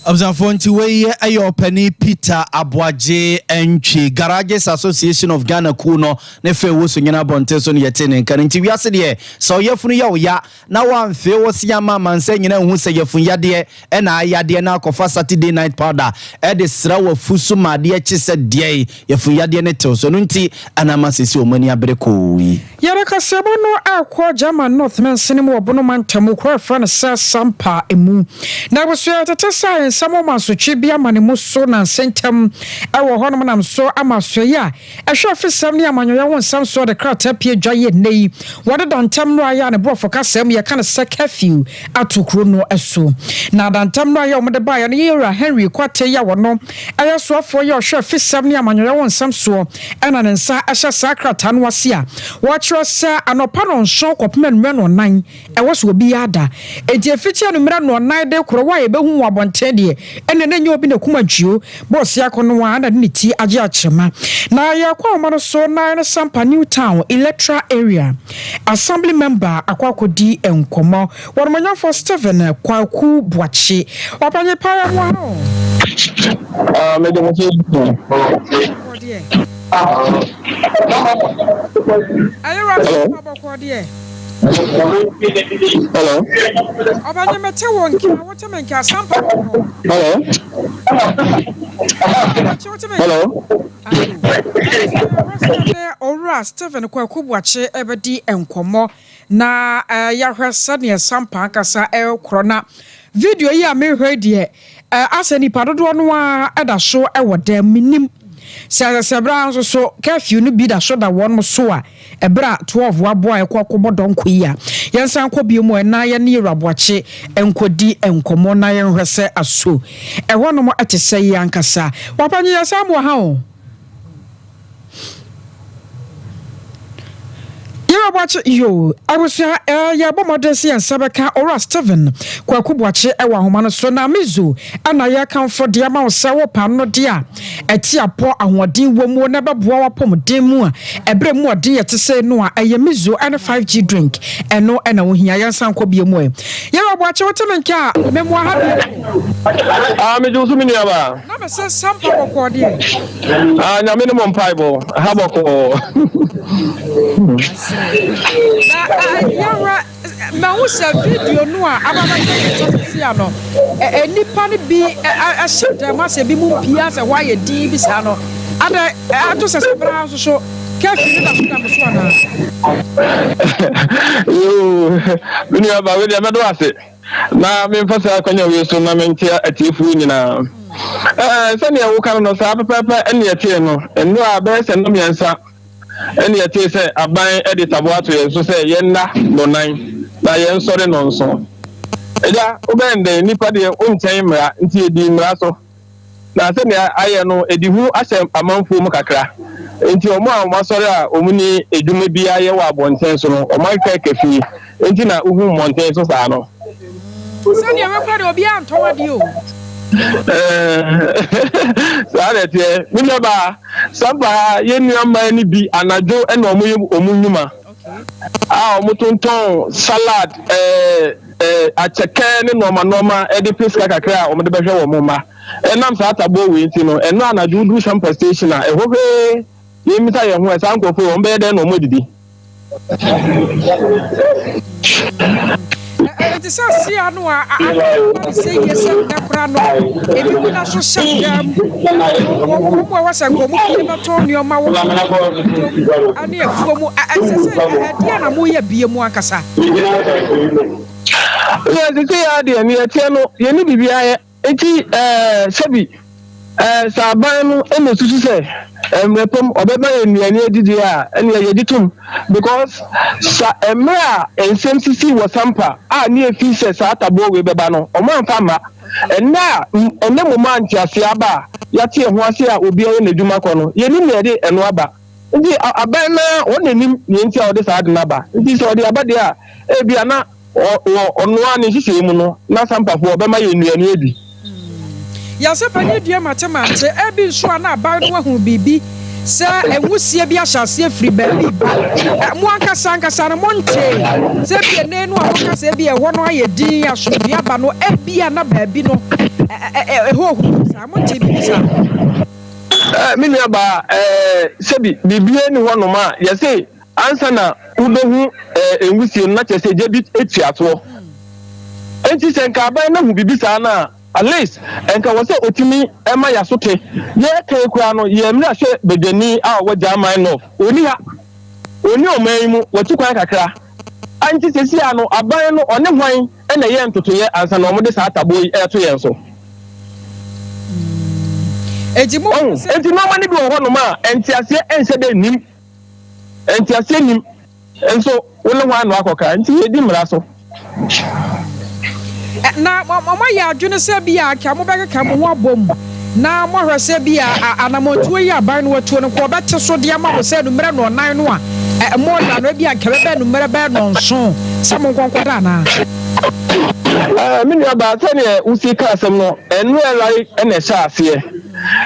Abusuafoɔ nti wei yɛ ɔpanin Peter Aboagye Antwi, Garages Association of Ghana kuo no ne fɛ ɛwɔ Sunyani abɔnten so no yɛtee ne nka no. Nti wiase deɛ sɛ ɔyafunu yɛ wo ya na woamfee wo se amma amansan nyinaa anhu sɛ yafunu yadeɛ na ayadeɛ na akɔfa Saturday night powder de sra w'afu so ma adeɛ kye sɛ deɛn yafunu yadeɛ no tew so. Ɛno nti na ama seesei wɔn ani abere koo yi. Yɛde kaseɛbɔ no rekɔ German North mansini mu wɔ Bono mantam mu kuro a yɛfrɛ no sɛ Sampa mu. Na abusua tete sɛ nsɛm wɔ mansotwe bi ama ne mu so nansa ntam wɔ hɔnom nam so ama asoɛeɛ a ɛhwɛ afisɛm ne amanyɔyɛ ho nsɛm soɔ de krataa pie dwa yɛ nnɛ yi wɔde da ntam mmara yɛ a ne borɔfo kasa mu yɛka no sɛ curfew ato kuro no so. Na da ntam mmara yɛ a wɔde baeɛ no yɛ Yɛwura Henry Quartey a wɔno ɛyɛ soafoɔ yɛ ɔhwɛ afisɛm ne amanyɔyɛ ho nsɛm soɔ na ne nsa hyɛ saa krataa no ase a wɔkyerɛ sɛ anɔpa nnɔnson kɔpem anwummerɛ nnɔnnan ɛwɔ sɛ obiara da. Enti ɛfiti anwummerɛ nnɔnnan de korɔ wo a yɛbɛhu wo abɔnten deɛ ɛnneɛ na ɛnyɛ obi na ɛkum antwio bɔɔ siako no ara na de ne ti agye akyerɛma. Na yɛkɔ ahoma no so na ɛne Sampa New Town Electoral Area Assembly Member akɔ akɔdi nkɔmmɔ. Wɔnomonyamfoɔ Stephen Kwaku Boakye. Ɔpanyin pa yɛ mo ha o. Ah, mede mo so. Bɔkɔɔ deɛ. Ɛyɛ wura Hello. bɔkɔɔ deɛ. Hello. Ɔpanyin mete wo nka, wote me nka, Sampa bɔkɔɔ. Hello. Boakye wote me nka. Hello. Ayo. Ɛsɛ ne Owura Stephen Kwaku Boakye ɛbɛdi nkɔmmɔ. Na yɛahwɛ sɛdeɛ sampa ankasa rekorɔ. Na video yi a merehwɛ yi deɛ, asɛ nipa dodoɔ no ara da so wɔ dɛm. Mennim sɛ ɛsɛ sɛ berɛ a nso so curfew no bi da so da wɔn so a, ɛberɛ a 12 aboa a ɛkɔ akɔbɔ dɔnko yi a, yɛnsan kɔ bio mu na yɛne Yɛwura Boakye nkɔdi nkɔmmɔ na yɛnhwɛ sɛ aso ɛhɔnom te sɛ yi ankasa. Wapanyin yɛsan mu wɔ ha o. Yɛwura Boakye, yoo, abusua, eh, yɛbɔ mmɔden sɛ yɛn nsa bɛka Owura Stephen Kwaku Boakye wɔ ahoma no so, na Mizo na yɛkamfo de ama wo sɛ wo paano no de a ɛte apɔ ahoɔden wɔ mu na ɛbɛboa w'apɔmuden mu a ɛberɛ mu ɔden yɛ te sɛ no a ɛyɛ Mizo ne 5G drink ɛno na wohia. Yɛnsan kɔ bio mu ɛ. Yɛwura Boakye, wote me nka a, memoa ha bio. Ah, megye wo so me nuabaa. Na me se sampa bɔkɔɔ deɛ. Ah, nyame ne mo mpaebɔ ha bɔkɔɔ. Na yɛhwɛ mahu sɛ video no a aba bɛka yɛn nsa sɛsi ano nnipa no bi hyɛ dɛm asɛ bi mu mpia sɛ hɔ ayɛ din bi saa no adɛ ato sɛ sɛ bra nso so curfew no da so da mo so anaa? Yoo, me nua ba, wei deɛ mɛdo ase. Na memfa saa akwanya wei so na menkyea atiefoɔ nyinaa. Ɛɛ, sɛdeɛ woka no no, saa pɛpɛɛpɛ ɛne ɛtee no. Nnora bɛyɛ sɛ nnɔmmiɛnsa ɛne ɛtee sɛ aban de taboa ato yɛn so sɛ yɛnna nnɔnan na yɛnsɔre nnɔnson. Agya, wobɛyɛ ndɛn? Nnipa deɛ wonkyɛn mmara, nti yɛdii mmara so. Na sɛnea ayɛ no, ɛde hu ahyɛ amanfoɔ mu kakra. Enti wɔn a wɔasɔre a wɔnni adwuma biara yɛ wɔ abɔnten so no, wɔakeka fie. Enti na wohu mmɔnten so saa no. Sɛnea ɛbɛkɔ deɛ, obiara ntɔn adeɛ o. Saa na ɛteɛ. Me nuabaa, Sampa ha, yɛn nua mmaa no bi anadwo na wɔyɛ wɔn nnwuma a wɔtontɔn salad, ɛɛ. Akyɛkɛ ne nnoɔma nnoɔma de pɛ sika kakra a wɔde bɛhwɛ wɔn mma. Ɛnam saa taboɔ wei nti no, ɛnnora anadwo woduru Sampa station a, ɛhɔ hwee yɛmmisa yɛn ho ɛ, saa nkurɔfoɔ yi wɔn bɛyɛ dɛn na wɔn adidi? Enti sɛ ɔsea no a aba no sɛ yie sɛ nnɛ koraa no, ebinom da so hyɛ dan mu. Wɔn mu a ɛwɔ sɛ nka wɔpue bɛtɔn nneɛma wɔ dwam ne afuo mu. Ɛsɛ sɛ ɛdeɛn na moyɛ bie mu ankasa? Yɛ sisi yɛ adeɛ ne yɛteɛ no yɛne biribiara yɛ. Enti sɛbi sɛ aban no na osusu sɛ mmerɛ pam ɔbɛma yɛn nnuane adi deɛ a, ɛneɛ yɛgye tom because sa mmerɛ a nsɛm sisii wɔ Sampa a ne yɛfii sɛ saa taboɔ wei bɛba no, ɔmo amfa amma. Ɛnnɛ a ɛnnɛ mmom a nteaseɛ aba a yɛate yɛn ho ase a obiara yɛ n'adwuma kɔ no, yɛnnim nea ɛde ɛno aba. Nti aban no ara wɔn na nim nea nti a wɔde saa ade no aba. Nti sɛ ɔde aba deɛ a, ebia na Wɔ ɔno ara ne nhyehyɛe mu no, na Sampafoɔ bɛma yɛn nnuane adi. Yɛase panyin dua mate mante, ebi nso a na aban no ahunu biribi sɛ nwusie bi ahyɛ aseɛ firi baabi reba. Mo ankasa ankasa no montee sɛ ebia nnɛ yi no a moka sɛ ebia ɛhɔ no ayɛ dinn, asomdwoeɛ aba no, ebia na baabi no ɛhɔ rehuhu saa. Montee biribi saa? Me nuabaa, sɛbi biribiara nni hɔnom a yɛse Ansa na wubehu nwusie no, na kyerɛ sɛ gya bi tua toɔ. Enti sɛ nka aban no ahu biribi saa no a, at least nka wɔ sɛ otumi ma yɛaso te. Yɛreka yi koraa no, yɛn mmarahyɛ badwani a ɔwɔ German North, ɔnni ha. Ɔnni ɔman yi mu, watu kwan kakra. Enti seesei ara no, aban no, ɔne hwan na ɛyɛɛ ntotoeɛ ansa na wɔde saa taboɔ yi reto yɛn so? Enti Wahu? Enti nneɛma no bi wɔ hɔnom a nteaseɛ nhyɛ da nnim. Nteaseɛ nnim nso wo ne hwan na wakɔka nti yɛdi mmara so. Na moayɛ adwene sɛ bi a anka mobɛkeka mo ho abom na moahwɛ sɛ bi a anamɔntuo yi aban no atuo no nka wɔbɛte so de ama mo sɛ anummerɛ nnɔnnan no a moda no ebi a anka ɛbɛbɛ anummerɛ bɛyɛ nnɔnson sɛ monkɔ nkɔda anaa? Me nuabaa, sɛdeɛ wosi ka asɛm no, ɛno ara na ɛhyɛ aseɛ.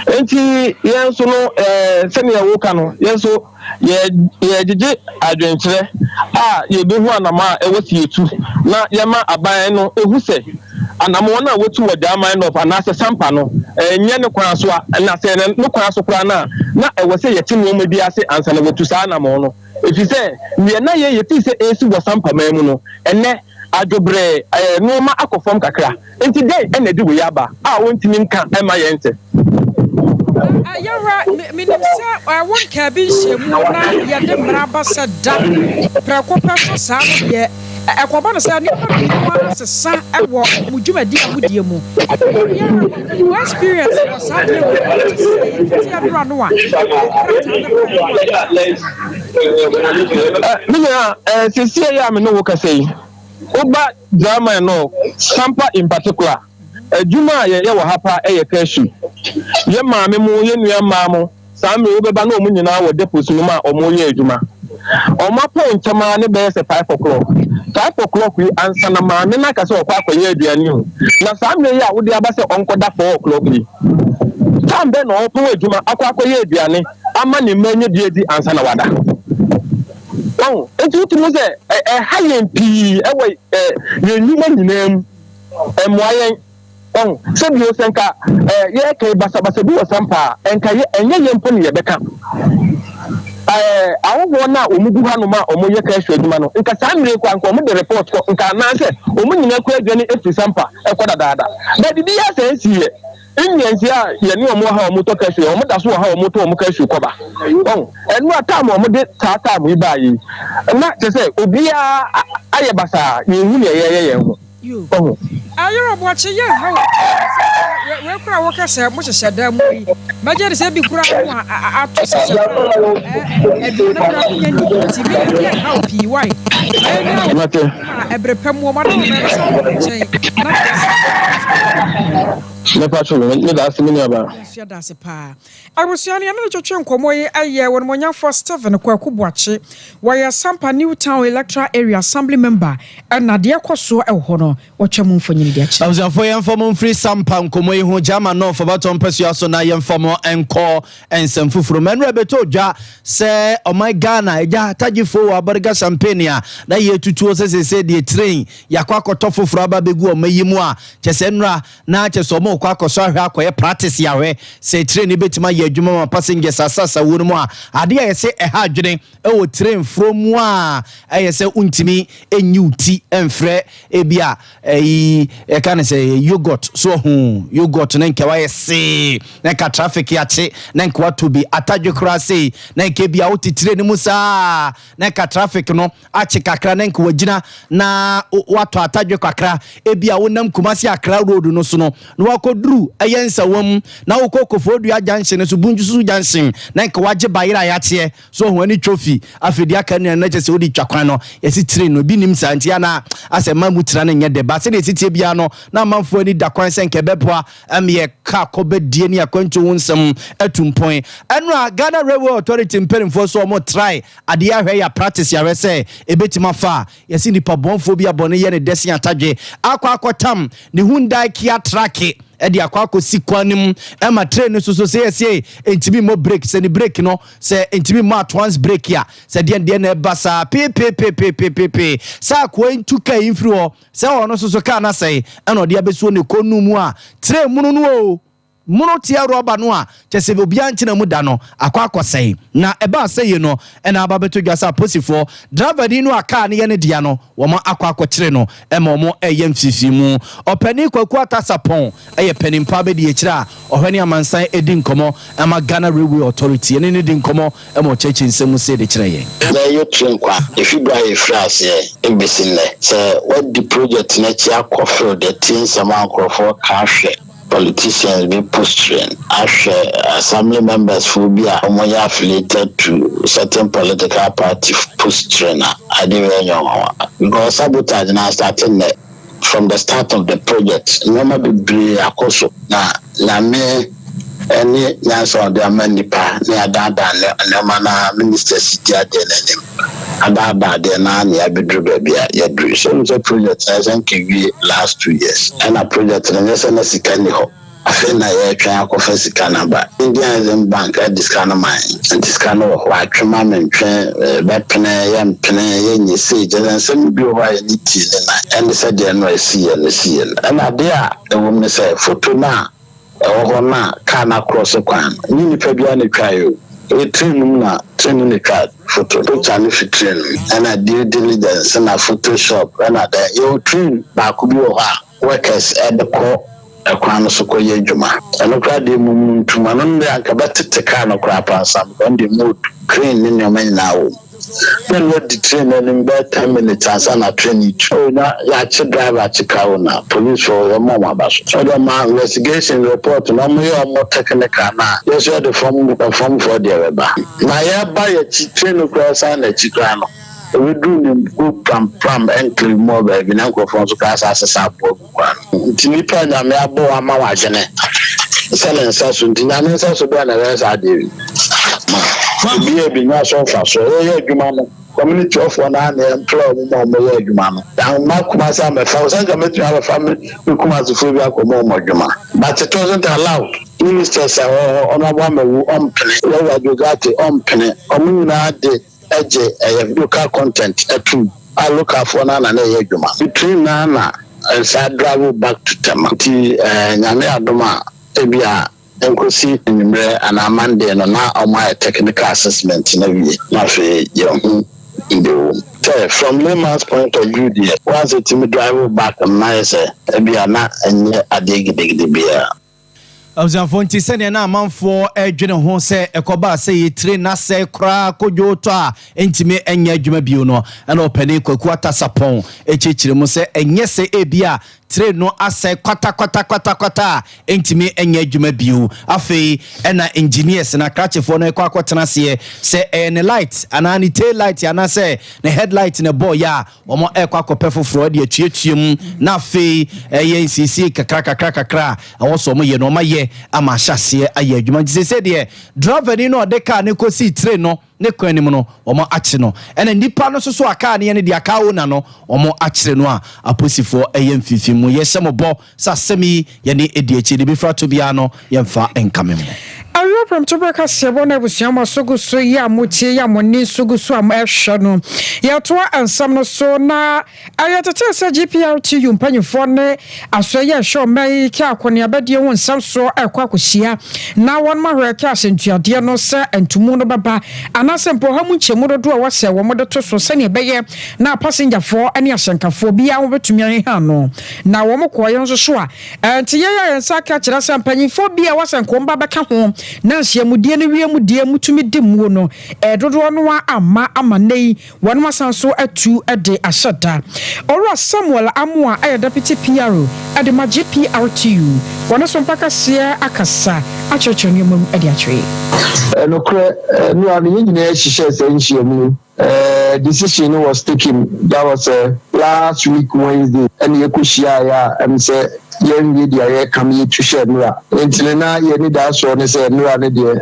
Enti yɛn nso no, sɛnea woka no, yɛn nso yɛgyegye adwenkyerɛ a yɛbɛhu anamɔ a ɛwɔ sɛ yɛtu na yɛma aban no ɛhu sɛ anamɔ no a wɔtu wɔ German North anaasɛ Sampa no ɛnyɛ ne kwan so a, na sɛ ne kwan so koraa no a, na ɛwɔ sɛ yɛte nneɛma bi ase ansa na wɔatu saa anamɔ no. Ɛfiri sɛ deɛ na yɛ yɛfii sɛ ɛresi wɔ Sampa man mu no, ɛnnɛ adwobrɛɛ, ɛɛ, nnoɔma akɔ fam kakra. Enti dɛn na ɛde wei aba a wɔntumi nka mma yɛnte? Yɛwura, menim sɛ wo nkaa bi nhyiamu na yɛde mmara aba sɛ da prɛko pɛ so saa no deɛ, ɛkɔba no sɛ nneɛma pii no ara sesa wɔ mo dwumadi a modie mu. Yɛwura, mo experience wɔ saa adeɛ wei ho te sɛ fiti adora no a krataa no baeɛ no a. Me nua, seesei yi a me ne wo kasa yi, woba German no, Sampa in particular, adwuma a yɛyɛ wɔ ha paa yɛ cashew. Yɛn maame mo, yɛn nua mmaa mo, saa mmerɛ yi wobɛba na wɔn nyinaa wɔ depots no mu a wɔreyɛ adwuma. Wɔn apɔn ntɛm ara ne bɛyɛ sɛ 5 o'clock. 5 o'clock yi ansa na maame no aka sɛ ɔkɔ akɔyɛ aduane o. Na saa mmerɛ yi a wode aba sɛ ɔnkɔda 4 o'clock yi, time bɛn na ɔrepɔn adwuma akɔ akɔyɛ aduane ama ne mma anya bi adi ansa na wada? Wahu? Enti wotumi hu sɛ ɛha yɛn pii wɔ yɛn nnwuma nyinaa mu. Ɛmmoa yɛn. Wahu? Sɛ bio, sɛ nka yɛreka yi basabasa bi wɔ Sampa a, nka yɛ, ɛnyɛ yɛn mpo na yɛbɛka. Ahɔhoɔ no a wɔn gu hanom a wɔyɛ cashew adwuma no, nka saa mmerɛ yi koraa nka wɔn de report kɔ, nka anaasɛ wɔn nyinaa koraa adwane afiri Sampa kɔ dadaada. But biribiara saa nsiiɛ. Indians a yɛne wɔn wɔ ha a wɔtɔ cashew, wɔn da so wɔ ha a wɔtɔ wɔn cashew kɔba. Wahu? Ɛno a time a wɔde saa time yi baeɛ yi, na kyerɛ sɛ obiara ayɛ basaa, yɛnhu nea yɛreyɛ yɛn ho. Wahu? Ayerɛ boakye yɛ nha wo sɛ wei koraa woka sɛ mo hyehyɛ dan mu yi mɛgye de sɛ bi koraa mo a ato sɛ sɛ aduane koraa mo nya nni nti me yɛ nha wo pii wai ɛnya wo ma ɛbere pɛ mu ɔmo adɔm bɛyɛ sɛ ɔmo nkyɛn na kyerɛ sɛ Mɛpa kyɛw, meda ase me nuabaa. Yɛn nso yɛda ase paa. Abusua no, yɛne no twetwe nkɔmmɔ yi yɛ Onimuonyamfoɔ Stephen Kwaku Boakye. Wɔyɛ Sampa New Town Electoral Area Assembly Member ɛna deɛ ɛkɔ soɔ wɔ hɔ no, wɔtwa mu mfonini de akyerɛ. Abusuafoɔ yɛmfa mo mfiri Sampa nkɔmmɔ yi ho, Gyama North abatoɔ mpasua so na yɛmfa mo nkɔ nsɛm foforɔ mu. Ɛnora ɛbɛtɔ dwa sɛ ɔman Ghana agya tagyefoɔ wɔ abɔrega champagne a na yɛtutuo sɛ seesei deɛ train yɛakɔ akɔtɔ foforɔ aba abɛgu ɔman yi mu a kyɛ sɛ nnora na kyɛ sɛ wɔrekɔ. Wɔkɔ akɔsɔ ahwɛ, akɔyɛ practice ahwɛ sɛ train no bɛtumi ayɛ adwuma ma passengers asasa wo no mu a, adeɛ a yɛsɛ ɛha adwene ɛwɔ train foro mu a, ɛyɛ sɛ wontumi ɛnyi wo ti ɛmfrɛ ebi a ɛyi ɛka ne sɛ yogurt so ɔho yogurt ne nkɛ wayɛ see na nka traffic akye na nka wato bi atadwe koraa sei, na nka bi a wote train no mu saa na nka traffic no akye kakra na nka wagyina na watɔ atadwe kakra. Ebi a wonam Kumasi Accra road no so no na wakɔduru ɛyɛ Nsawam na wokɔ Koforidua junction so, Bunjusu junction, na nka wagye bayerɛ a yɛakyeɛ so ɔho ani trophy. Afei deɛ aka nua no kyɛ sɛ wode twa kwan no, yɛsi train no bi nim saa nti ana asɛ ma mu tena no nyɛ dɛ ba. Sɛdeɛ ɛsi tie biara no na amanfoɔ ani da kwan sɛ nka ɛbɛboa ɛmeyɛ kaa kɔbɛdie ne akwantuo ho nsɛm atu mpɔn. Ɛno a Ghana Railway Authority mpanimfoɔ so ɔmo try adeɛ ahwɛ, yɛ practice ahwɛ sɛ ɛbɛtumi afa a, yɛsi nipa bɔnfoɔ bi abɔne yɛ ne dɛse atadwe akɔ akɔtam ne Hyundai Kia truck ɛde akɔ akɔsi kwan no mu ɛma train no soso sɛ yɛsɛ ntumi mmɔ brake, sɛ ne brake no sɛ ntumi mmɔ at once brake a, sɛ deɛ deɛ na ɛba saa peepeepeepeepe sɛ akoa ntu kaa yi mfiri hɔ sɛ ɔno soso kaa no asɛe, ɛna ɔde abɛsuo ne kɔn no mu a train munu no o mono tia rɔba no a kyɛ sɛ obiara nkyena mu da no akɔ akɔsɛe. Na ɛbaa sɛ yi no ɛna aba bɛtɔ dwa sɛ aposifoɔ driver ni no a kaa no yɛ ne dea no, wɔn akɔ akɔkyere no ɛma wɔn ɛyɛ mfifii mu. Ɔpanin Kwaku Atasapɔn ɛyɛ panimpa bɛdi akyire a ɔhwɛ ne amansan ɛdi nkɔmɔ ɛma Ghana Railway Authority, ɛne ne di nkɔmɔ ɛma ɔkyerɛkyerɛ nsɛm mu sɛ de kyerɛ yɛn. Na ɛyɛ train kwa efi bere a yɛfiri aseɛ ebesi nnɛ sɛ wadi project n'akyi akɔ field, ɛtie nsɛm a nkurɔfoɔ ka, ahwɛ politicians bi posturing, ahwɛ assembly members fo bi a wɔyɛ affiliated to certain political party posturing a, ade wei nyɛ nwanwa because sabotage na start nnɛ. From the start of the project, nneɛma bebree akɔ so na Nyame ɛne nyansa a ɔde ama nipa ne adaadaa nneɛma na ministers di adeɛ n'anim adaadaa adeɛ na ne abɛduru baabi a yɛduru so sɛ project na ɛsɛ nka wie last 2 years. Ɛna project no nyɛ sɛ na sika ni hɔ, afei na yɛretwɛn akɔfa sika no aba. Indian Exim Bank ɛde sika no ma yɛn, nti sika no wɔ hɔ. Atwema mentwe bɛpene yɛmpene yɛnyɛ sei kyɛ sɛ nsɛm bi wɔ hɔ a yɛne tie ne nan ɛne sɛdeɛ no a ɛsi yɛ no si yɛ no. Ɛna adeɛ a ɛwɔ mu ne sɛ foto no a ɛwɔ hɔ no a kaa no akorɔ so kwan no nye nipa biara na etwa o, ɛyɛ train no mu na train no na etwa foto, picture no fi train mu. Ɛna due diligence na photoshop ɛna dɛ yɛwɔ train baako bi wɔ hɔ a workers ɛde kɔ ɛkwan no so kɔyɛ adwuma. Ɛno koraa deɛ mu mu ntoma no deɛ anka bɛtete kaa no koraa pansam because deɛ mu crane ne nneɛma nyinaa wɔ mu na no adi train no anim bɛyɛ 10 minutes ansa na train yi tu. Oh, na yɛakye driver, akye car owner, police fo yɛmmɔ ɔmo aba so. Ɔde ma investigation report na ɔmo yɛ ɔmo technical na yɛso yɛde fam famfoɔ deɛ bɛba na yɛba yɛkyi train no koraa san n'akyi koraa no ebeduru ne go Prampram enclave mu wɔ baabi na nkurɔfoɔ nso koraa sa asesa aboa gu kwan no. Nti nipa Nyame abɔ ama wadwene sɛ ne nsa so, nti Nyame nsa so bɛɛ na ɛbɛyɛ saa adeɛ bi ma ebi yɛ bi nya so mfa so. Yɛyɛ adwuma no, community ɔfoɔ naa na yɛmpla ɔmo ma ɔmo yɛ adwuma no. Yɛamma Kumase amɛfa sɛ nka mɛtumi abɛfa me Kumasefoɔ bi akɔma ɔmo adwuma, but it wasn't allowed. Ministers a ɛwɔ hɔ, ɔno abo amawu ɔmpene, Yɛwura Jogate ɔmpene, ɔmo nyinaa de ɛgye ɛyɛ local content ɛtum a localfoɔ no ana na ɛyɛ adwuma. Train naa na nsa drive back to Tema, nti Nyame adom a ebi a nkosi anwummerɛ anaa Monday no na ɔmo ayɛ technical assessment na wie na afei yɛhu nde wɔ mu. Sɛ from layman's point of view deɛ, once ɛtumi drive back no na yɛ sɛ ebi a na ɛnyɛ adeɛ gidigidi biara. Abusuafoɔ, nti sɛdeɛ na amanfoɔ ɛdwene ho sɛ ɛkɔbaa sɛ yɛtire na sɛ koraa kodwo tɔ a ɛntumi ɛnyɛ adwuma bio no, ɛna ɔpanin Kwaku Atasapɔn ɛkyerɛkyerɛ mu sɛ ɛnyɛ sɛ ebi a train no asɛe kwatakwatakwatakwata a ɛntumi ɛnyɛ adwuma bio. Afei ɛna engineers na akrakyefoɔ no ɛkɔ akɔtena aseɛ sɛ ɛyɛ ne light anaa ne tail light anaasɛ ne headlight ne bɔɔ yɛ a, wɔn ɛkɔ akɔpɛ foforɔ de atuatua mu. Na afei ɛyɛ nsiesie kakra kakra kakra a ɛwɔ so wɔn yɛ no, wɔn ayɛ ama ahyɛ aseɛ ayɛ adwuma. Nti sɛ deɛ driver ni no ɔde kaa ne kɔsi train no ne kwan anim no, wɔn akye no, ɛna nipa no nso so a kaa ne yɛ no deɛ kaa owner no, wɔn akyere no a apolisifoɔ ɛyɛ mfimfini mu. Yɛhyɛ mo bɔ sɛ asɛm yi yɛne edi akyi de bi fra to biara no, yɛmfa nkame mu. Awiei prɛmtoberɛ kaseɛbɔ no abusua mo aso gu so yi a motie yi a mo ani nso gu so a ɛhwɛ no. Yɛtoa nsɛm no so na ɛyɛ tetee sɛ GPRTU mpanyinfoɔ ne asoɛeɛ a ɛhwɛ ɔman yi kɛ akɔneabadie ho nsɛm soɔ ɛrekɔ akɔhyia na wɔn ahwɛ kɛ ahyɛntuadeɛ no sɛ ntomu no bɛba anaasɛ mpo ɔha mu nkyɛmu dodoɔ a ɛwɔ sɛ wɔn de to so sɛdeɛ ɛbɛyɛ na pasengyafoɔ ne ahyɛnkafoɔ biara ho bɛtumi aheha ano na wɔn kɔɔeɛ nso so a Ɛnte yɛn a yɛn nsa aka kyerɛ sɛ mpanyimfoɔ bi a ɛwɔ sɛ nka wɔn ba bɛka ho na nhyiamudie no wiem deɛ mutumi di muo no, dodoɔ no ara amma ama nnɛ yi wɔnom asan so atu de ahyɛ da. Owura Samuel Amoah yɛ Deputy PRO de ma GPRTU. Wɔne Sompa Kaseɛ akasa akyerɛkyerɛ nneɛma mu de akyerɛ yɛn. Nokorɛ, nnora no yɛn nyinaa hyehyɛɛ saa nhyiamu yi. Decision no was taken, that was last week Wednesday ɛna yɛkɔ hyiaeɛ a ɛm sɛ yɛnwie deɛ yɛreka no yɛtu hyɛɛ nnora. Nti no na yɛn anidasoɔ ne sɛ nnora no deɛ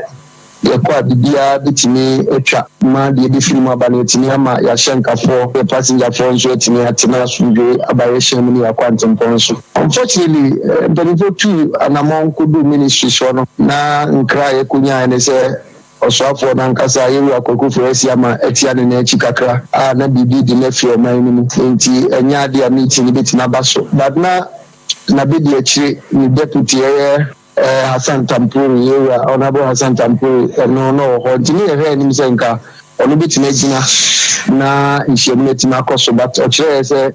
yɛkɔ a biribiara bɛtumi atwa ma deɛ ɛbɛfiri mu aba no atumi ama yɛahyɛnkafoɔ, yɛ pasengyafoɔ nso atumi atena asomdwoe aba yɛ hyɛn mu ne yɛakɔ antempɔn so. Unfortunately mpanimfoɔ tuu anamɔn kɔduu ministries hɔ no na nkra a yɛkɔnyaeɛ ne sɛ Ɔsoafoɔ no ankasa, Yewura Kwaku Foy Asiamah atia ne nan akyi kakra a na biribi de no afiri ɔman no mu nti ɛnyɛ adeɛ a meeting no bɛtumi aba so but na n'abɛdiakyire ne deputy ɛyɛ Hassan Tampuri, Yewura Honourable Hassan Tampuri ɛno na ɔwɔ hɔ nti ne yɛhwɛ anim sɛ nka ɔno bɛtumi agyina na nhyiamu no atumi akɔ so but ɔkyerɛɛ sɛ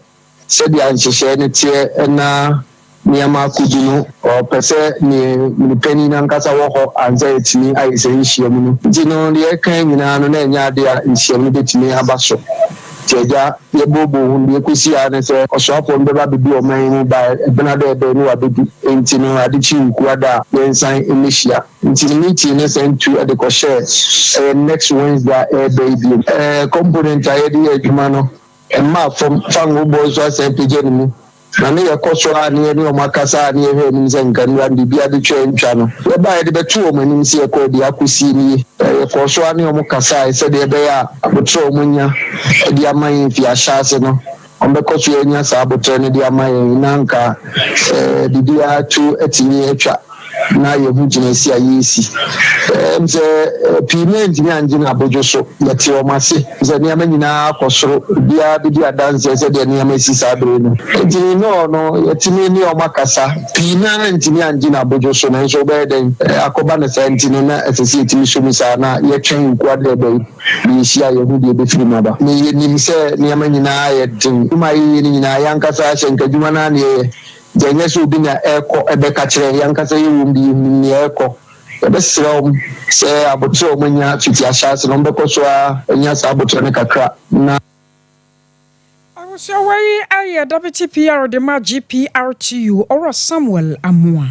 Sɛdeɛ nhyehyɛɛ no teɛ na nneɛma akɔdu no, ɔpɛ sɛ ne ne panin no ankasa wɔ hɔ ansa yɛatumi ayɛ saa nhyiam no. Nti no, deɛ yɛka yi nyinaa no, na ɛnyɛ adeɛ a nhyiam no bɛtumi aba so. Nti agya, yɛbooboo ho no, deɛ ɛkɔsii ara ne sɛ ɔsoafoɔ no bɛba abɛdu ɔman yi mu by ɛbena dɛ ɛbɛn no wabɛdu. Nti no, ade kye Wukuada a, yɛnsan mmɛhyia. Nti no, meeting no san tu de kɔhyɛɛ ɛyɛ next Wednesday a ɛreba yi bio. Component a yɛde yɛ adwuma no, Ɛmmaa fam, fango bɔ nso asan apagya ne mu, na ne yɛkɔ so ara ne yɛne wɔn akasa a ne yɛhwɛ anim sɛ nka nnura no biribiara betwa antwa no, yɛbae yɛde bɛtoo wɔn anim sɛ yɛkɔɔ deɛ akosie nie. Yɛkɔɔ so ara ne wɔn kasae sɛdeɛ ɛbɛyɛ a aboterɛ a wɔanya de ama yɛn fi ahyɛase no, wɔbɛkɔ so anya saa aboterɛ no de ama yɛn na anka biribiara to atumi atwa. na yɛhu gyinaesi a yɛresi. Ɛm sɛ pii no antumi angye no abodwo so. Yɛte wɔn ase sɛ nneɛma nyinaa akɔ soro. Obiara bɛdi adanseɛ sɛdeɛ nneɛma si saa bere no. Enti nnɔɔ no, yɛatumi ne wɔn akasa. Pii no ara antumi angye no abodwo so, nanso wobɛyɛ dɛn? Akɔba no saa nti no, na ɛsɛ sɛ yɛtumi sɔ mu saa na yɛtwɛn Wukuada ɛda yi na yɛhyia a yɛhu deɛ ɛbɛfiri mu aba. Na yɛnim sɛ nneɛma nyinaa yɛ den. Adwuma a yɛyɛ no nyinaa, yɛn ankasa ahyɛnkadwuma no ara na yɛyɛ. Nti ɛnyɛ sɛ obi na ɛrekɔ ɛbɛka kyerɛ yɛn ankasa yɛwom de yɛnim nea ɛrekɔ. Yɛbɛsrɛ wɔn sɛ aboterɛ a wɔanya fiti ahyɛase no wɔbɛkɔ so ara anya saa aboterɛ no kakra na. Abusua wei yɛ Deputy PR de ma GPRTU, Owura Samuel Amoah.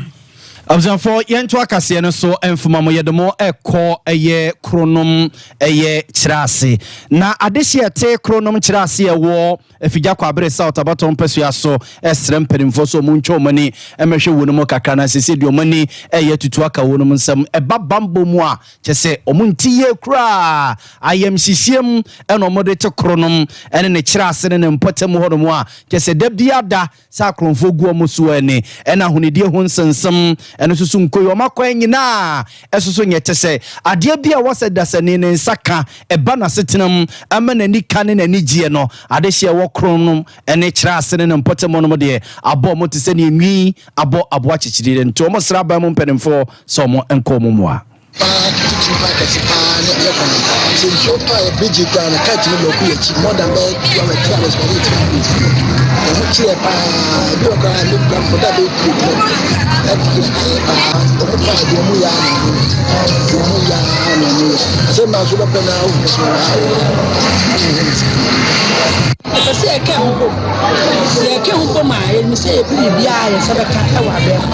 Abusuafoɔ yɛnto akaseɛ no so mfoma mo yɛde mo ɛkɔ ɛyɛ kronom ɛyɛ kyerɛase na adehyeɛ ɛte kronom kyerɛase ɛwɔ Afigya Kwabere South abatoɔ mpasua so srɛ mpanimfoɔ sɛ wɔn ntwa wɔn ani mmɛhwɛ wɔn mu kakra na sɛsɛ deɛ wɔn ani ɛyɛ tutu aka wɔn nsam ɛba bambɔ mu a kyɛ sɛ wɔn nti yie koraa ayamhyehyeɛ mu ɛna wɔn de te koro nom ɛne ne kyerɛ ase ne ne mpɔtam hɔ nom a kyɛ sɛ da biara da sɛ akorɔmfoɔ gu wɔn so ɛne ɛna ahonidie ho nsensem ɛno nso so nkoyi wɔn akwan nyinaa ɛso so nyɛ kyɛ sɛ adeɛ bi a ɛwɔ sɛ dasani ne nsa ka ɛba n'asetena mu ama n'ani ka ne n'ani gyeɛ no adehyeɛ ɛwɔ kron nom ne kyerɛ ase ne ne mpɔtam nom deɛ abɔ wɔn te sɛ neɛ nwi abɔ aboa kyekyerire nti wɔn srɛ aban mu mpanimfoɔ sɛ wɔn nkɔ wɔn mmoa. Paa titiriw paa kɛse paa ne yɛ kwan. Sɛ nsuo tɔ a bridge yi koraa no car tumi lɔɔko yɛ akyi more than bɛyɛ 2 hours 3 hours koraa ne yɛtumi akɔ fie. Ɛho kyerɛ paa ebi wɔ koraa ne kura mpo da bɛyɛ 2 o'clock ɛte ayɛ paa ɔmo paa deɛ ɔmo yɛ ara na ɔmo yɛ deɛ ɔmo yɛ ara na ɔmo yɛ asɛm baa so bɛpɛ na awo so na awo ɔmo ne sika. Ɛsɛ sɛ yɛka ho bom. Sɛ yɛka ho bom a, yɛnim sɛ yɛpɛ biribiara a yɛn nsa bɛka wɔ abrɛ mu.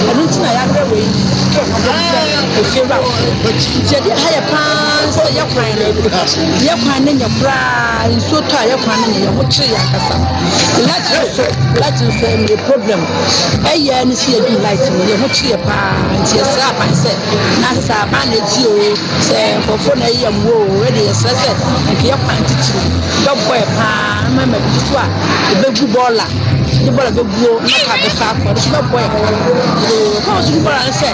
Ɛno nti na yɛabrɛ wei ka ho bom sɛ efie wura. Nti ɛde ha yɛ paa sɛ yɛ kwan no, yɛ kwan no nyɛ koraa, nsuo tɔ a yɛ kwan no nyɛ, yɛn ho kyere yɛn ankasa. Light nso, light nso ɛyɛ problem. Ɛyɛ ne sɛ yɛdum light no, yɛn ho kyere yɛ paa. Nti yɛsrɛ aban sɛ, na sɛ aban na ɛtie o, Sɛ nkurɔfoɔ na ɛyɛ mmoa oo, ɛde yɛsrɛ sɛ nka yɛ kwan titiriw bɛbɔ yɛ paa ma ma bi so a ɛbɛgu bɔɔla. de bɔɔla bɛguo na kaa bɛfa akɔ, ɛno nso bɛboa yɛn kakra. Yoo, kwan a wɔso de bɔɔla ne sɛ,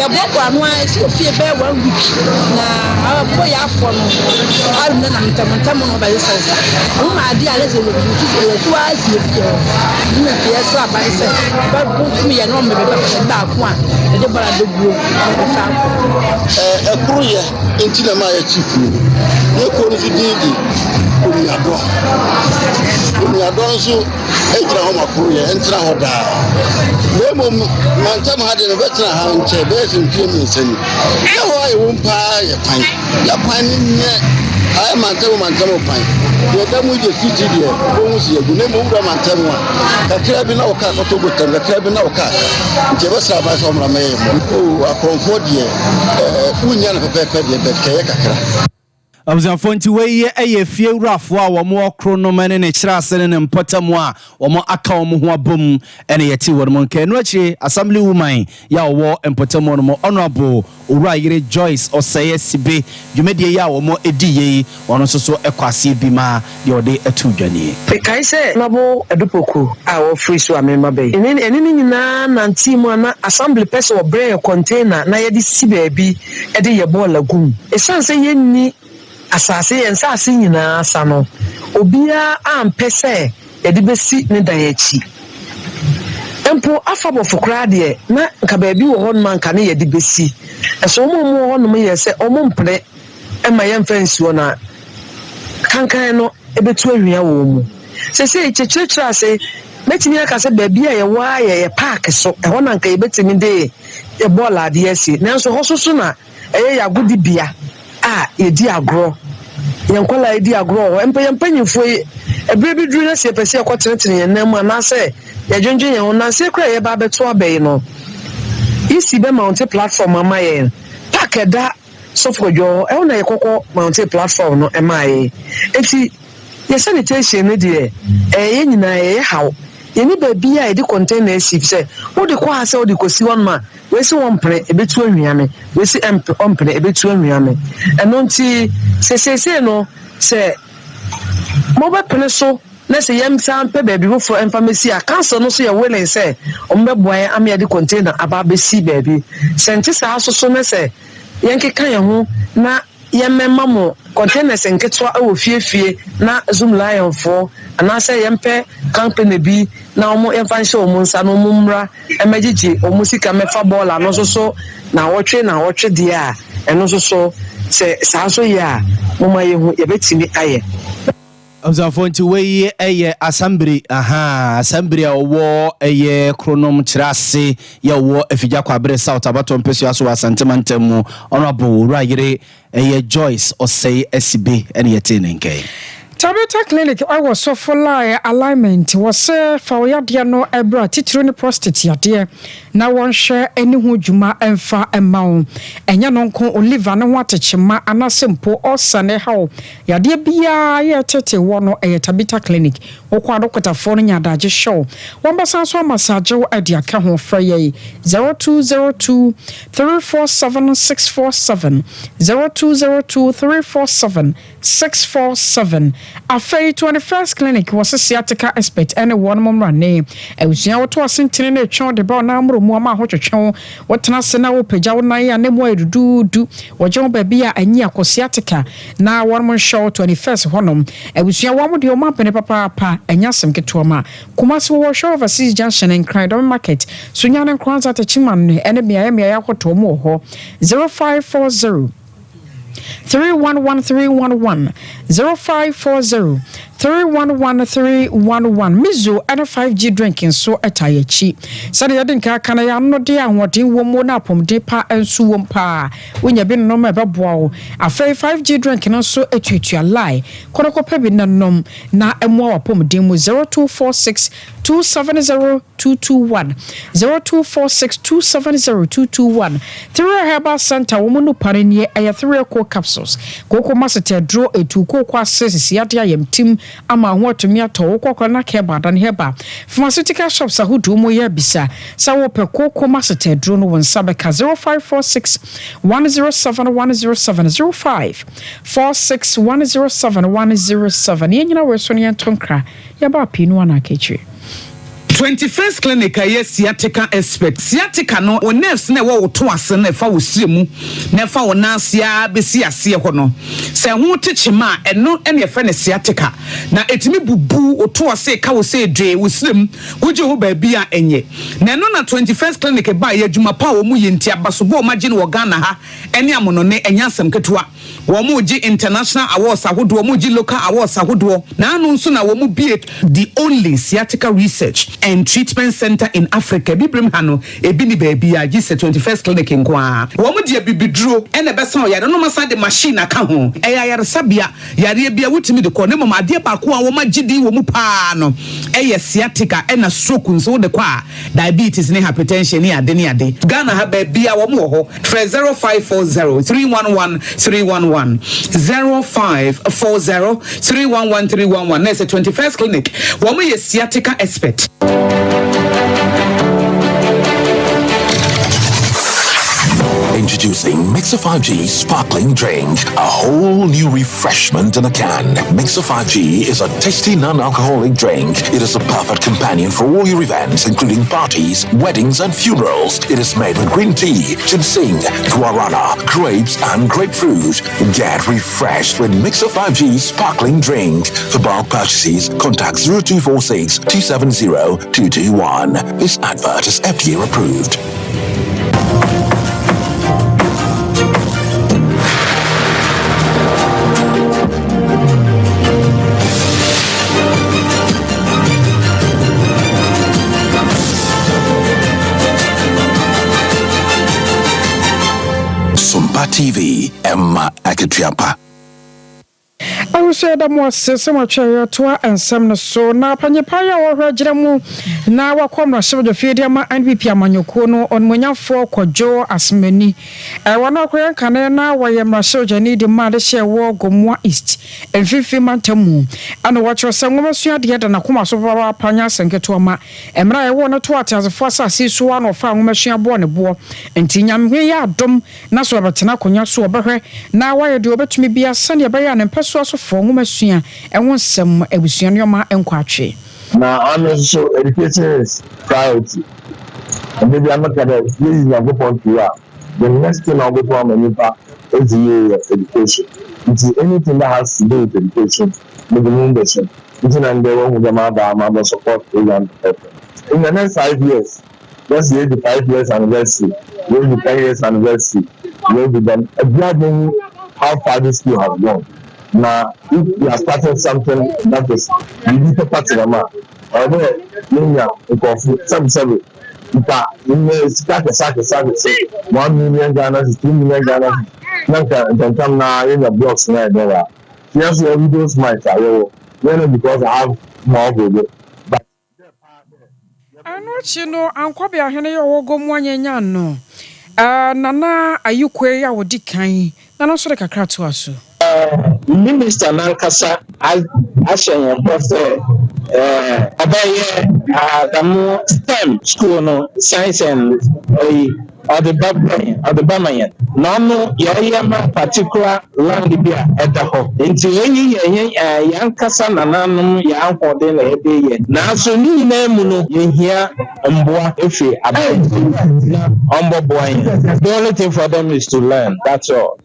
yɛboaboa ano ara, ɛsi wɔ fie bɛyɛ one week na abobɔ yɛ afɔ no, arum na nam ntɛm ntɛm na wɔbɛsesasesa. Wɔn ma adeɛ a na sɛ yɛtu ara si yɛ fie hɔ. Ɛno na nti yɛsrɛ aban sɛ bɛbosom yɛn na wɔn bɛbɛ baako a yɛde bɔɔla bɛguo na wɔbɛfa akɔ. Ɛkoro yɛ nti na ɛma yɛte kuo. Yɛ kuo no nso din de Onuadɔ. Onuadɔ nso gyina hɔ ma koro yɛ, ɛntena hɔ daa. Na mmom mantam ha deɛ no bɛtena ha nkyɛ bɛyɛ sɛ mfeɛ mmiɛnsa ni. Yɛ hɔ a yɛwɔ mu paa yɛ kwan. Yɛ kwan no nyɛ ayɛ mantam mantam kwan. Deɛ ɛda mu deɛ fiti deɛ wobɛhu sɛ yɛgu. Na mmom wura mantam a kakra bi na wo kaa kɔtɔ gotam, kakra bi na wo kaa ka. Nti yɛbɛsrɛ aban sɛ ɔmmra mmɛyɛ yɛn mmɔbɔ. Oh, akorɔmfoɔ deɛ eh, wonnya no pɛpɛɛpɛ deɛ but kɛyɛ kakra. Abusuafoɔ nti wei yɛ fie wurafoɔ a wɔn wɔ koro nom ne ne kyerɛase ne ne mpɔtam a wɔn aka wɔn ho abom ne yɛte wɔn mu nka. Ɛno akyire Assembly woman yɛ a ɔwɔ mpɔtam hɔ nom Honourable Owura yere Joyce Osei Asibe dwumadie yi a wɔn di yɛ yi ɔno nso so kɔ aseɛ bi ma deɛ ɔde to dwa nie. Mekae sɛ Honourable Adu Poku a ɔfiri so a merema ba yi, yɛne yɛne no nyinaa nantee mu a na Assembly pɛ sɛ ɔbrɛ yɛn container na yɛde si baabi de yɛ bɔɔla gu mu. Esiane sɛ yenni asase, yɛn nsase nyinaa sa no, obiara ampɛ sɛ yɛde besi ne dan akyi. Mpo afabɔfo koraa deɛ, na nka baabi wɔ hɔnom a nka ne yɛde besi. Nanso wɔn a wɔwɔ hɔnom yɛɛ sɛ wɔmpene mma yɛmfa nsi hɔ, na kankan no bɛtu ahwia wɔ wɔn mu. Seesei, kyerɛkyerɛ ase, mɛtumi aka sɛ baabi a yɛwɔ ara yɛ yɛ paake so, ɛhɔ na anka yɛbɛtumi de yɛ bɔɔl adeɛ asi. Nanso ɛhɔ nso so na ɛyɛ yɛn agodibea a yɛdi agorɔ. Yɛn nkwadaa di agorɔ wɔ hɔ. Mpo yɛn mpanimfoɔ yi, ɛberɛ bi duru na sɛ yɛpɛ sɛ yɛkɔtenetene yɛn nan mu anaasɛ yɛdwendwen yɛn ho, nnansa yi koraa a yɛreba abɛto aba yi no, EC bɛmounte platform ama yɛn. Park ɛda Sɔfo Kwadwo hɔ, ɛhɔ na yɛkɔkɔ mounte platform no maa yɛn. Enti yɛn sanitation no deɛ, ɛyɛ yɛn nyinaa ɛyɛ haw. Yɛnni baabi a yɛde container asi, efisɛ wode kɔ ha sɛ wode kɔsi hɔnom a, wei se wɔmpene, ɛbɛtu ahwia me, wei se ɛmp ɔmpene, ɛbɛtu ahwia me. Ɛno nti, sɛ seesei no, sɛ mobɛpene so na sɛ yɛnsan mpɛ baabi foforɔ mfa mmɛsi a, council no nso yɛ willing sɛ wɔbɛboa yɛn ama yɛde container aba abɛsi baabi. Sɛ ɛnte saa nso so na sɛ yɛnkeka yɛn ho na yɛmmɛma mo containers nketewa wɔ fie fie na Zoomlion foɔ anaasɛ yɛmpɛ company bi na wɔn yɛmfa nhyɛ wɔn nsa na wɔn mmra mmɛgyegye wɔn sika mmɛfa bɔɔla no nso so naawɔtwe naawɔtwe deɛ a ɛno nso so sɛ saa nso yɛ a momma yɛhu yɛbɛtumi ayɛ. Abusuafoɔ nti wei yɛ Asambiri ahaa Asambiri a ɔwɔ ɛyɛ Kronom Kyerɛase yɛ ɔwɔ Afigya Kwabere South abatoɔ mpɛsua so wɔ Asante mantam mu Honourable Owura yere ɛyɛ Joyce Osei Asibe ɛne yɛtee ne nka yi. Tabitha Clinic wɔ Sɔfo Line Alignment wɔ sɛ fa wo yadeɛ no bra titiriw ne prostate yadeɛ na wɔnhwɛ ne ho dwuma mfa mma wo. Ɛnyɛ no nko, wo liver no ho atekyema anaasɛ mpo ulcer na ɛha wo Yadeɛ biara yɛ tete wɔ no ɛyɛ Tabitha clinic wokɔ a dɔkotafoɔ no nya adagye hwɛ wo wɔn bɛsan so amasagye wo de aka ho frɛ yɛn 0202 347 647 0202 347 647 Afei 21st clinic wɔ se sciatica expert ɛne wɔn mo mmrane abusua woto asentene na ɛtwe wo de ba ɔnan mmoro mu ama ahotwetwe wo wotena ase na wopagya wo nan a na mu ayɛ duduudu wɔgye ho baabi a anyi akɔ sciatica Na wɔnom nhyɛ wo 21st hɔ nom. Abusua wɔn deɛ wɔn abene papaapa ɛnyɛ asɛm ketewa ma Kumasi wɔwɔ hwɛ overseas junction Nkran Dɔme market Sunyani Nkoranza Techiman ɛne mmeaeɛ mmeaeɛ ahodoɔ wɔn wɔ hɔ 0540 311 311 0540 311 311 Mizo ɛne 5G drink nso ɛtaa yɛn akyi sɛdeɛ yɛde nka aka no yɛ anonode a ahoɔden wɔ mu na apɔmuden pa nso wɔ mu paa. Wonya bi nom a ɛbɛboa wo. Afei 5G drink no nso tuatua line. Kɔ na kɔpɛ bi na nom na ɛmmoa w'apɔmuden mu. 0246 270 221 0246 270 221 Threer Herbal Center wɔn nnupa no nie, ɛyɛ Threer Cold Capsules. Kooko masete aduro, ɛtu kooko ase, sisi adeɛ ayamtim ama ho atumi atɔ wo. Wokɔ Chronic Herbal, Adane Herbal, Pharmaceutical shops ahodoɔ mu yɛ bisa sɛ wopɛ kooko masete aduro no, wo nsa bɛka. 0546 107 107 0546 107 107. Yɛn nyina wei so no yɛnto nkra, yɛba pii no ana aka akyire. 21st Clinic a ɛyɛ sciatica expert. Sciatica no, wo nerves no a ɛwɔ wo to ase no a ɛfa wo srɛ mu na ɛfa wo nan ase ara bɛsi aseɛ hɔ no, sɛ ɛho te kyema a, ɛno na yɛfrɛ no sciatica. Na ɛtumi bubu wo to ase, ka wo sɛ dwee, wo srɛ mu, wogye ho baabi a ɛnyɛ. Na ɛno na 21st Clinic baeɛ, adwuma pa a wɔyɛ nti, abasobɔ a wɔagye no wɔ Ghana ha ne amonɔne, ɛnyɛ asɛm ketewa. Wɔregye international awards ahodoɔ, wɔregye local awards ahodoɔ. Naano nso na wɔbue the only sciatica research and treatment centre in Africa. Abibirem ha no, ebi nni baabiara gye sɛ 21st Clinic nko ara. Wɔde abibiduro na ɛbɛsa ɔyare no na wɔasan de machine aka ho. Ɛyɛ ayaresabea, yareɛ biara wotumi de kɔ na mmom adeɛ baako a wɔagye din wɔ mu pa ara no yɛ sciatica ɛna stroke nso wode kɔ a, diabetes ne hypertension ne ade ne ade. Ghana ha baabiara wɔn wɔ hɔ. Frɛ 0540 311 311, 0540 311 311 na ɛsɛ 21st Clinic. Wɔn yɛ sciatica expert. Introducing Mixer 5G Sparkling Drink, a whole new refreshment in a can. Mixer 5G is a tasty non-alcoholic drink. It is a perfect companion for all your events, including parties, weddings, and funerals. It is made with green tea, ginseng, guarana, grapes, and grapefruit. Get refreshed with Mixer 5G Sparkling Drink. For bulk purchases, contact 0246 270 221. This advert is FDA approved. Sompa TV, Emma Akatua Ahosuo yɛda mo ase sɛ moatwerɛ yɛtoa nsɛm no so. Na panyipa yi a ɔhwɛ agyina mu na wakɔ mmarahyɛbadwafie de ama NPP amanyɔkuo no onimuonyamfoɔ Kwadwo Asmani. Wɔn a ɔkɔyɛ nkane na wɔyɛ mmarahyɛbadwani de ma adehyeɛ ɛwɔ Gomoa East mfimfini mantam mu. Ɛna wɔkyerɛ sɛ nwomasua deɛ da n'akoma so papaapa nyɛ asɛm ketewa ma mmerɛ a yɛwoo no too ateasefoɔ asase yi so ara na ɔfaa nwomasua bɔɔ ne boɔ. Nti Nyame yɛ adom na sɛ ɔbɛtena akonnwa so a, ɔbɛhwɛ na wayɛ deɛ ɔbɛtumi biara sɛdeɛ ɛbɛyɛ a ne mpɛsoa sofoɔ nwomasua ho nsɛm, abusua nneɛma nkɔ atwe. Na ɔno nso education is priority. Da biara meka dɛ yeyi Nyankopɔn to hɔ a, the next thing a obotum ama nyimpa edzi yie yɛ education. Ntsi anything that has to do with education, medze moho bɛhyɛ mu. Ntsi na ndɛ woehu dɛ maba a mabɔ support program pɛpɛɛpɛ. In the next 5 years, Just yeedzi 5 years anniversary, yeedzi 10 years anniversary, yeedzi dɛm. Obiara bohu how far this school has gone. Na if we are starting something that is biribi papa tse dɛm a, ɔwɔ dɛ yenya nkorɔfo sɛbesɛbe nka ndɛ sika akɛse akɛse akɛse, 1 million Ghana cedis, 2 million Ghana cedis, na nka ntsɛntsɛm no ara yenya blocks na ayɛ dɛn wɔ ha. Hɛn so yɛwɔ widows mite a yɛwɔ, yɛnnyɛ no because I have ma ɔbor do but. Ɛno akyi no, Ankɔbeahene yi a ɔwɔ Gomoa Nyanyan no, Nana Ayikoi a ɔdi kan, na no nso de kakra toa so. Minister nankasa ahyɛ hɛn bɔ sɛ ɔbɛyɛ dɛm STEM school no, science and oyi, ɔdze bɛbrɛ hɛn, ɔdze bɛma hɛn. Na ɔno yɛreyɛ ma particular land bi a ɛda hɔ. Ntsi eyi yɛ hɛn hɛnankasa nananom hɛn ahoɔden na yɛdze reyɛ. Naaso ne nyina mu no, yehia mboa efi aban mu na ɔmbɔboa hɛn. The only thing for them is to learn, that's all.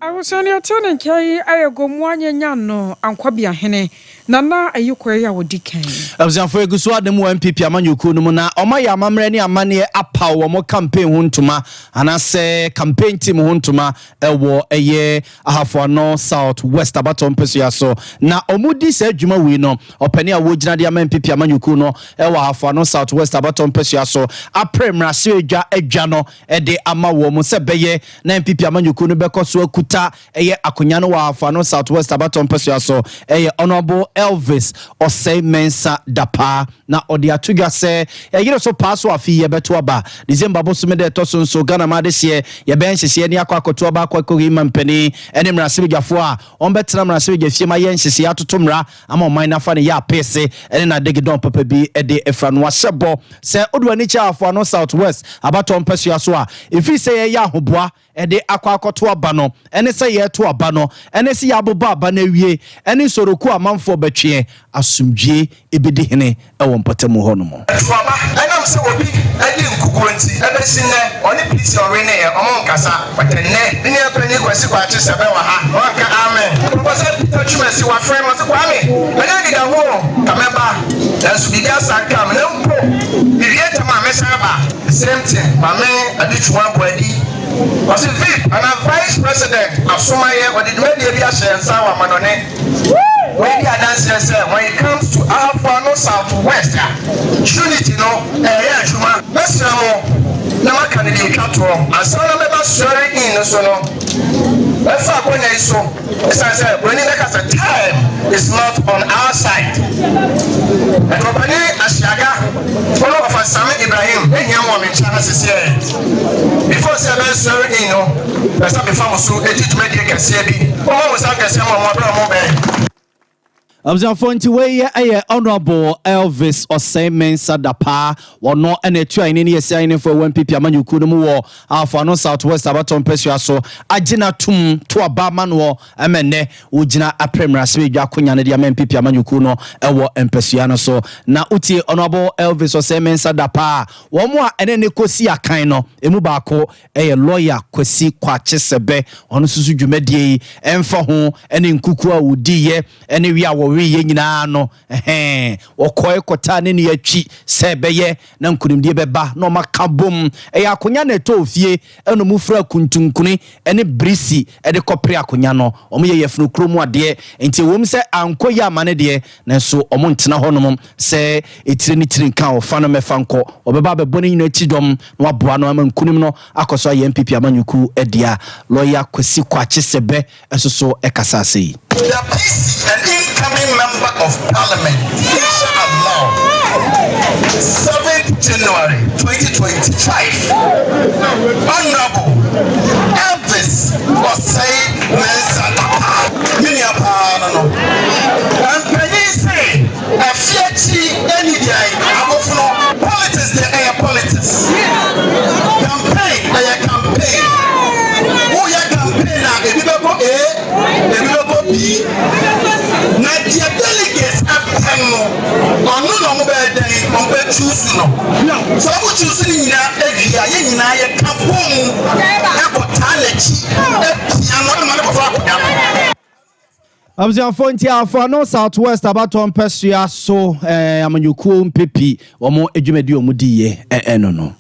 Abusua deɛ ɔte ne nka yi ayɛ Gomoa Nyanya no Ankwabiahene Nana Ayikoi a ɔdi kan. Abusuafoɔ egu so ada mu wɔ NPP amanyɔkuo no mu na wɔayɛ amammerɛ ne amanneɛ apaw wɔn campaign ho ntoma anaasɛ campaign team ho ntoma wɔ ɛyɛ Ahafo Ano South West abatoɔ mpɛsoa so. Na wɔdi saa adwuma wei no, ɔpanin a wɔgyina de ama NPP amanyɔkuo no wɔ Ahafo Ano South West abatoɔ mpɛsoa so apere mmarahyɛbadwa adwa no de ama wɔn sɛ ɛbɛyɛ na NPP amanyɔkuo no bɛkɔ so akuta ɛyɛ akonya no wɔ Ahafo Ano South West abatoɔ mpɛsoa so ɛyɛ Honourable Elvis Osei Mensah Dapaah na ɔde ato dwa sɛ ɛyere so paa so afe yi yɛbɛto aba December bosome da ɛtɔ so nso Ghana ma adehyeɛ yɛbɛyɛ nhyehyeɛ ne akɔ akɔto aba akɔ akɔyi mampanin ɛne mmarahyɛbadwafoɔ a wɔbɛtena mmarahyɛbadwa fie ma yɛ nhyehyeɛ atoto mmara ama ɔman no afa ne yɛ apeese ne n'adegedɔn papa bi de afira no. Wahyɛ bɔ sɛ wode w'ani kyerɛ Ahafo Ano South West abatoɔ mpɛsoa so a, ɛfiri sɛ yɛreyɛ ahoboa de akɔ akɔto aba no, ɛne sɛ yɛreto aba no, ɛne sɛ yɛabobɔ aba no awie, ɛne sorokuo a amanfoɔ. bɛtweɛ asomdwie ɛbɛdi hene ɛwɔ mpɔtamu hɔ nom. To aba ɛnam sɛ obi adi nkukuo nti, ɛbɛsi nnɛ ɔne PC ɔweneeɛ ɔmo nkasa, but ɛnnɛ me nua panin Kwasi Kwakye Sɛbɛ wɔ ha wanka amen. Professor Peter Twumasi wafrɛ me ɔse Kwame mene adeda ho o ka mɛba nanso biribi asan ka me na mpo mewie ntɛm a mɛsan aba, the same thing Maame Adutwuma Boadi ɔse vip anaa Vice President asomayɛ ɔde dwumadie bi ahyɛ yɛn nsa wɔ amanɔne. Wei di adanseɛ sɛ when it comes to Ahafo-Ano South West a, unity no ɛreyɛ adwuma. Mɛsrɛ mo na maka no deɛ ɛtwa toɔ ansa na mɛba swearing in no so no, mɛfa akonnwa yi so ɛsiane sɛ buroni bɛka sɛ time is not on our side. Ɛdɔbani Ahyiaga ɔno ɔfa Sami Ibrahim ɛhia mo wɔ me nkyɛn ha sesiɛ. Before sɛ ɛbɛyɛ swearing in no, pɛ sɛ mefa mo so ɛdi dwumadie kɛseɛ bi. Momma mo nsa kɛseɛ ma mo aberɛ a mo bɛn. Abusuafoɔ, nti wei yɛ ɛyɛ Honourable Elvis Osei Mensah Dapaa. Wɔno ɛna etu ahene ne yɛsi ahenefo ɛwɔ NPP amanyɔkuo no mu wɔ Ahafo South West abatɔ mpɛsua so agye n'atum to aba ama noɔ ɛmɛ nnɛ wogyina apɛ mmarahyɛbadwa akonnwa no de ama NPP amanyɔkuo no ɛwɔ mpɛsua no so. Na wotie Honourable Elvis Osei Mensah Dapaa, wɔn a ɛne ne kɔsi akan no emu baako ɛyɛ lawyer Kwasi Kwakye Sɛbɛ. Ɔno nso so dwumadie yi ɛmfa ho ɛne nkukuo a wɔdiiɛ ɛne wi a wɔweyɛ nyinaa no, ɛhɛn wɔkɔɛ kɔtaa ne ne akyi sɛ ɛbɛyɛ na nkonimdie bɛba na ɔma ka bom. Ɛyɛ akonnwa na ɛtɔ ofie ɛna ɔmo fira kuntunkuni ɛne birisi ɛde kɔpere akonnwa no. Ɔmo yɛ yɛfunu kurom adeɛ nti ɛwɔ mu sɛ ankɔ yi ama ne deɛ, nanso ɔmo ntena hɔnom sɛ etire ne tiri nka ɔfa no mɛfa nkɔ. Ɔbɛba abɛbɔ ne nyinaa akyi dɔm na waboa no ama nkunim no akɔ so ayɛ NPP amanyɔkuo ɛdea. Lawyer Kwasi Kwakye Sɛbɛ ɛso so ɛkasa ase yi. The PC and incoming member of parliament, inshallah, 7th January 2025, Honorable Elvis Osei Mensah Dapaa, me nua paa no. Mpanyin sɛ ɛfi akyi ɛni deɛ abofono. Politics deɛ, ɛyɛ politics. Campaign ɛyɛ campaign. Woyɛ campaign a, ebi bɛkɔ A, ebi bɛkɔ B. Na deɛ delegates ɛpɛ no, ɔno na ɔmo bɛyɛ dɛn, ɔmo bɛ choose no. Sɛ ɔmo choose no nyinaa awie a, yɛn nyinaa yɛ ka bom ɛbɔ taa n'akyi ɛpia no ɛma no kɔfa akonnwa no. Abusuafoɔ, nti Ahafo South West abatɔ mpɛsua so amanyɔkuo NPP wɔn dwumadi a wɔn diiɛ ɛno no.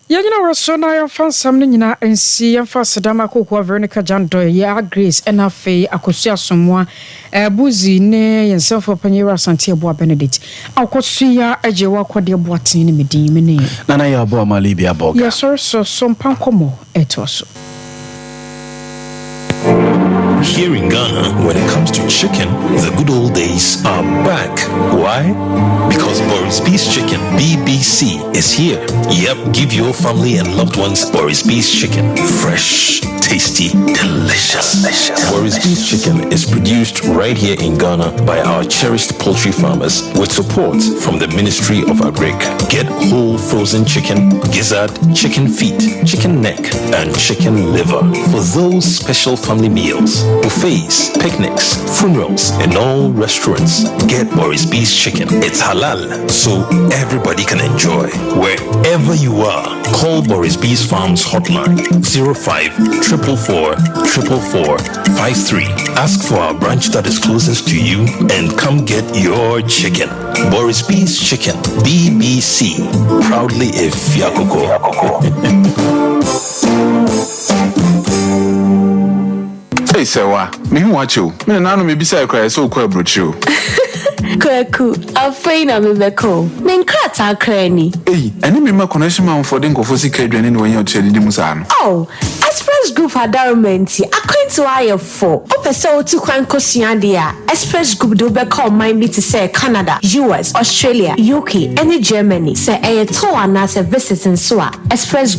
Yɛnyina wɔ so na yɛmfa nsɛm no nyinaa nsi. Yɛmfa asedam akokoa Veronica Jandoy, yɛ Grace, ɛna afei Akosua Asommoa Buzi ne yɛn nsɛmfoɔ panyin Wura Asante Aboa Benedict a ɔkɔ so yi a agye wɔ akɔdeɛ boatene ne medin me ne Nana yɛ aboa ma Libya bɔga. Yɛsɔre so so mpa nkɔmmɔ ɛtoa so. Here in Ghana, when it comes to chicken, the good old days are back. Why? Because Boris B's Chicken, BBC, is here. Yep, give your family and loved ones Boris B's Chicken. Fresh, tasty, delicious. Boris B's Chicken is produced right here in Ghana by our cherished poultry farmers with support from the Ministry of Agric. Get whole frozen chicken, gizzard, chicken feet, chicken neck, and chicken liver for those special family meals, buffets, picnics, funerals, and all restaurants. Get Boris B's Chicken. It's halal, so everybody can enjoy. Wherever you are, call Boris B's Farms hotline 05 444 444 53. Ask for our branch that is closest to you and come get your chicken. Boris B's Chicken, BBC. Proudly a Fiakoko. Hey, Sewa, mehu wakyɛ o. Me nananom mebisa kora sɛ wokɔ aburokyire o. Kwaku, afei na mebɛkɔ. Me nkrataa kra ni. Ei, ɛne me ma connection manfoɔ de nkɔfoɔ sika aduane ne wɔnyɛ ɔkyerɛ didi mu saa no. Oh, Express Group adaroma nti, akwantu ayɛ fo. Wopɛ sɛ wotu kwan kɔsua adeɛ a, Express Group de wobɛka ɔman bi te sɛ Canada, US, Australia, UK, ɛne Germany. Sɛ ɛyɛ tour anaasɛ visit nso a, Express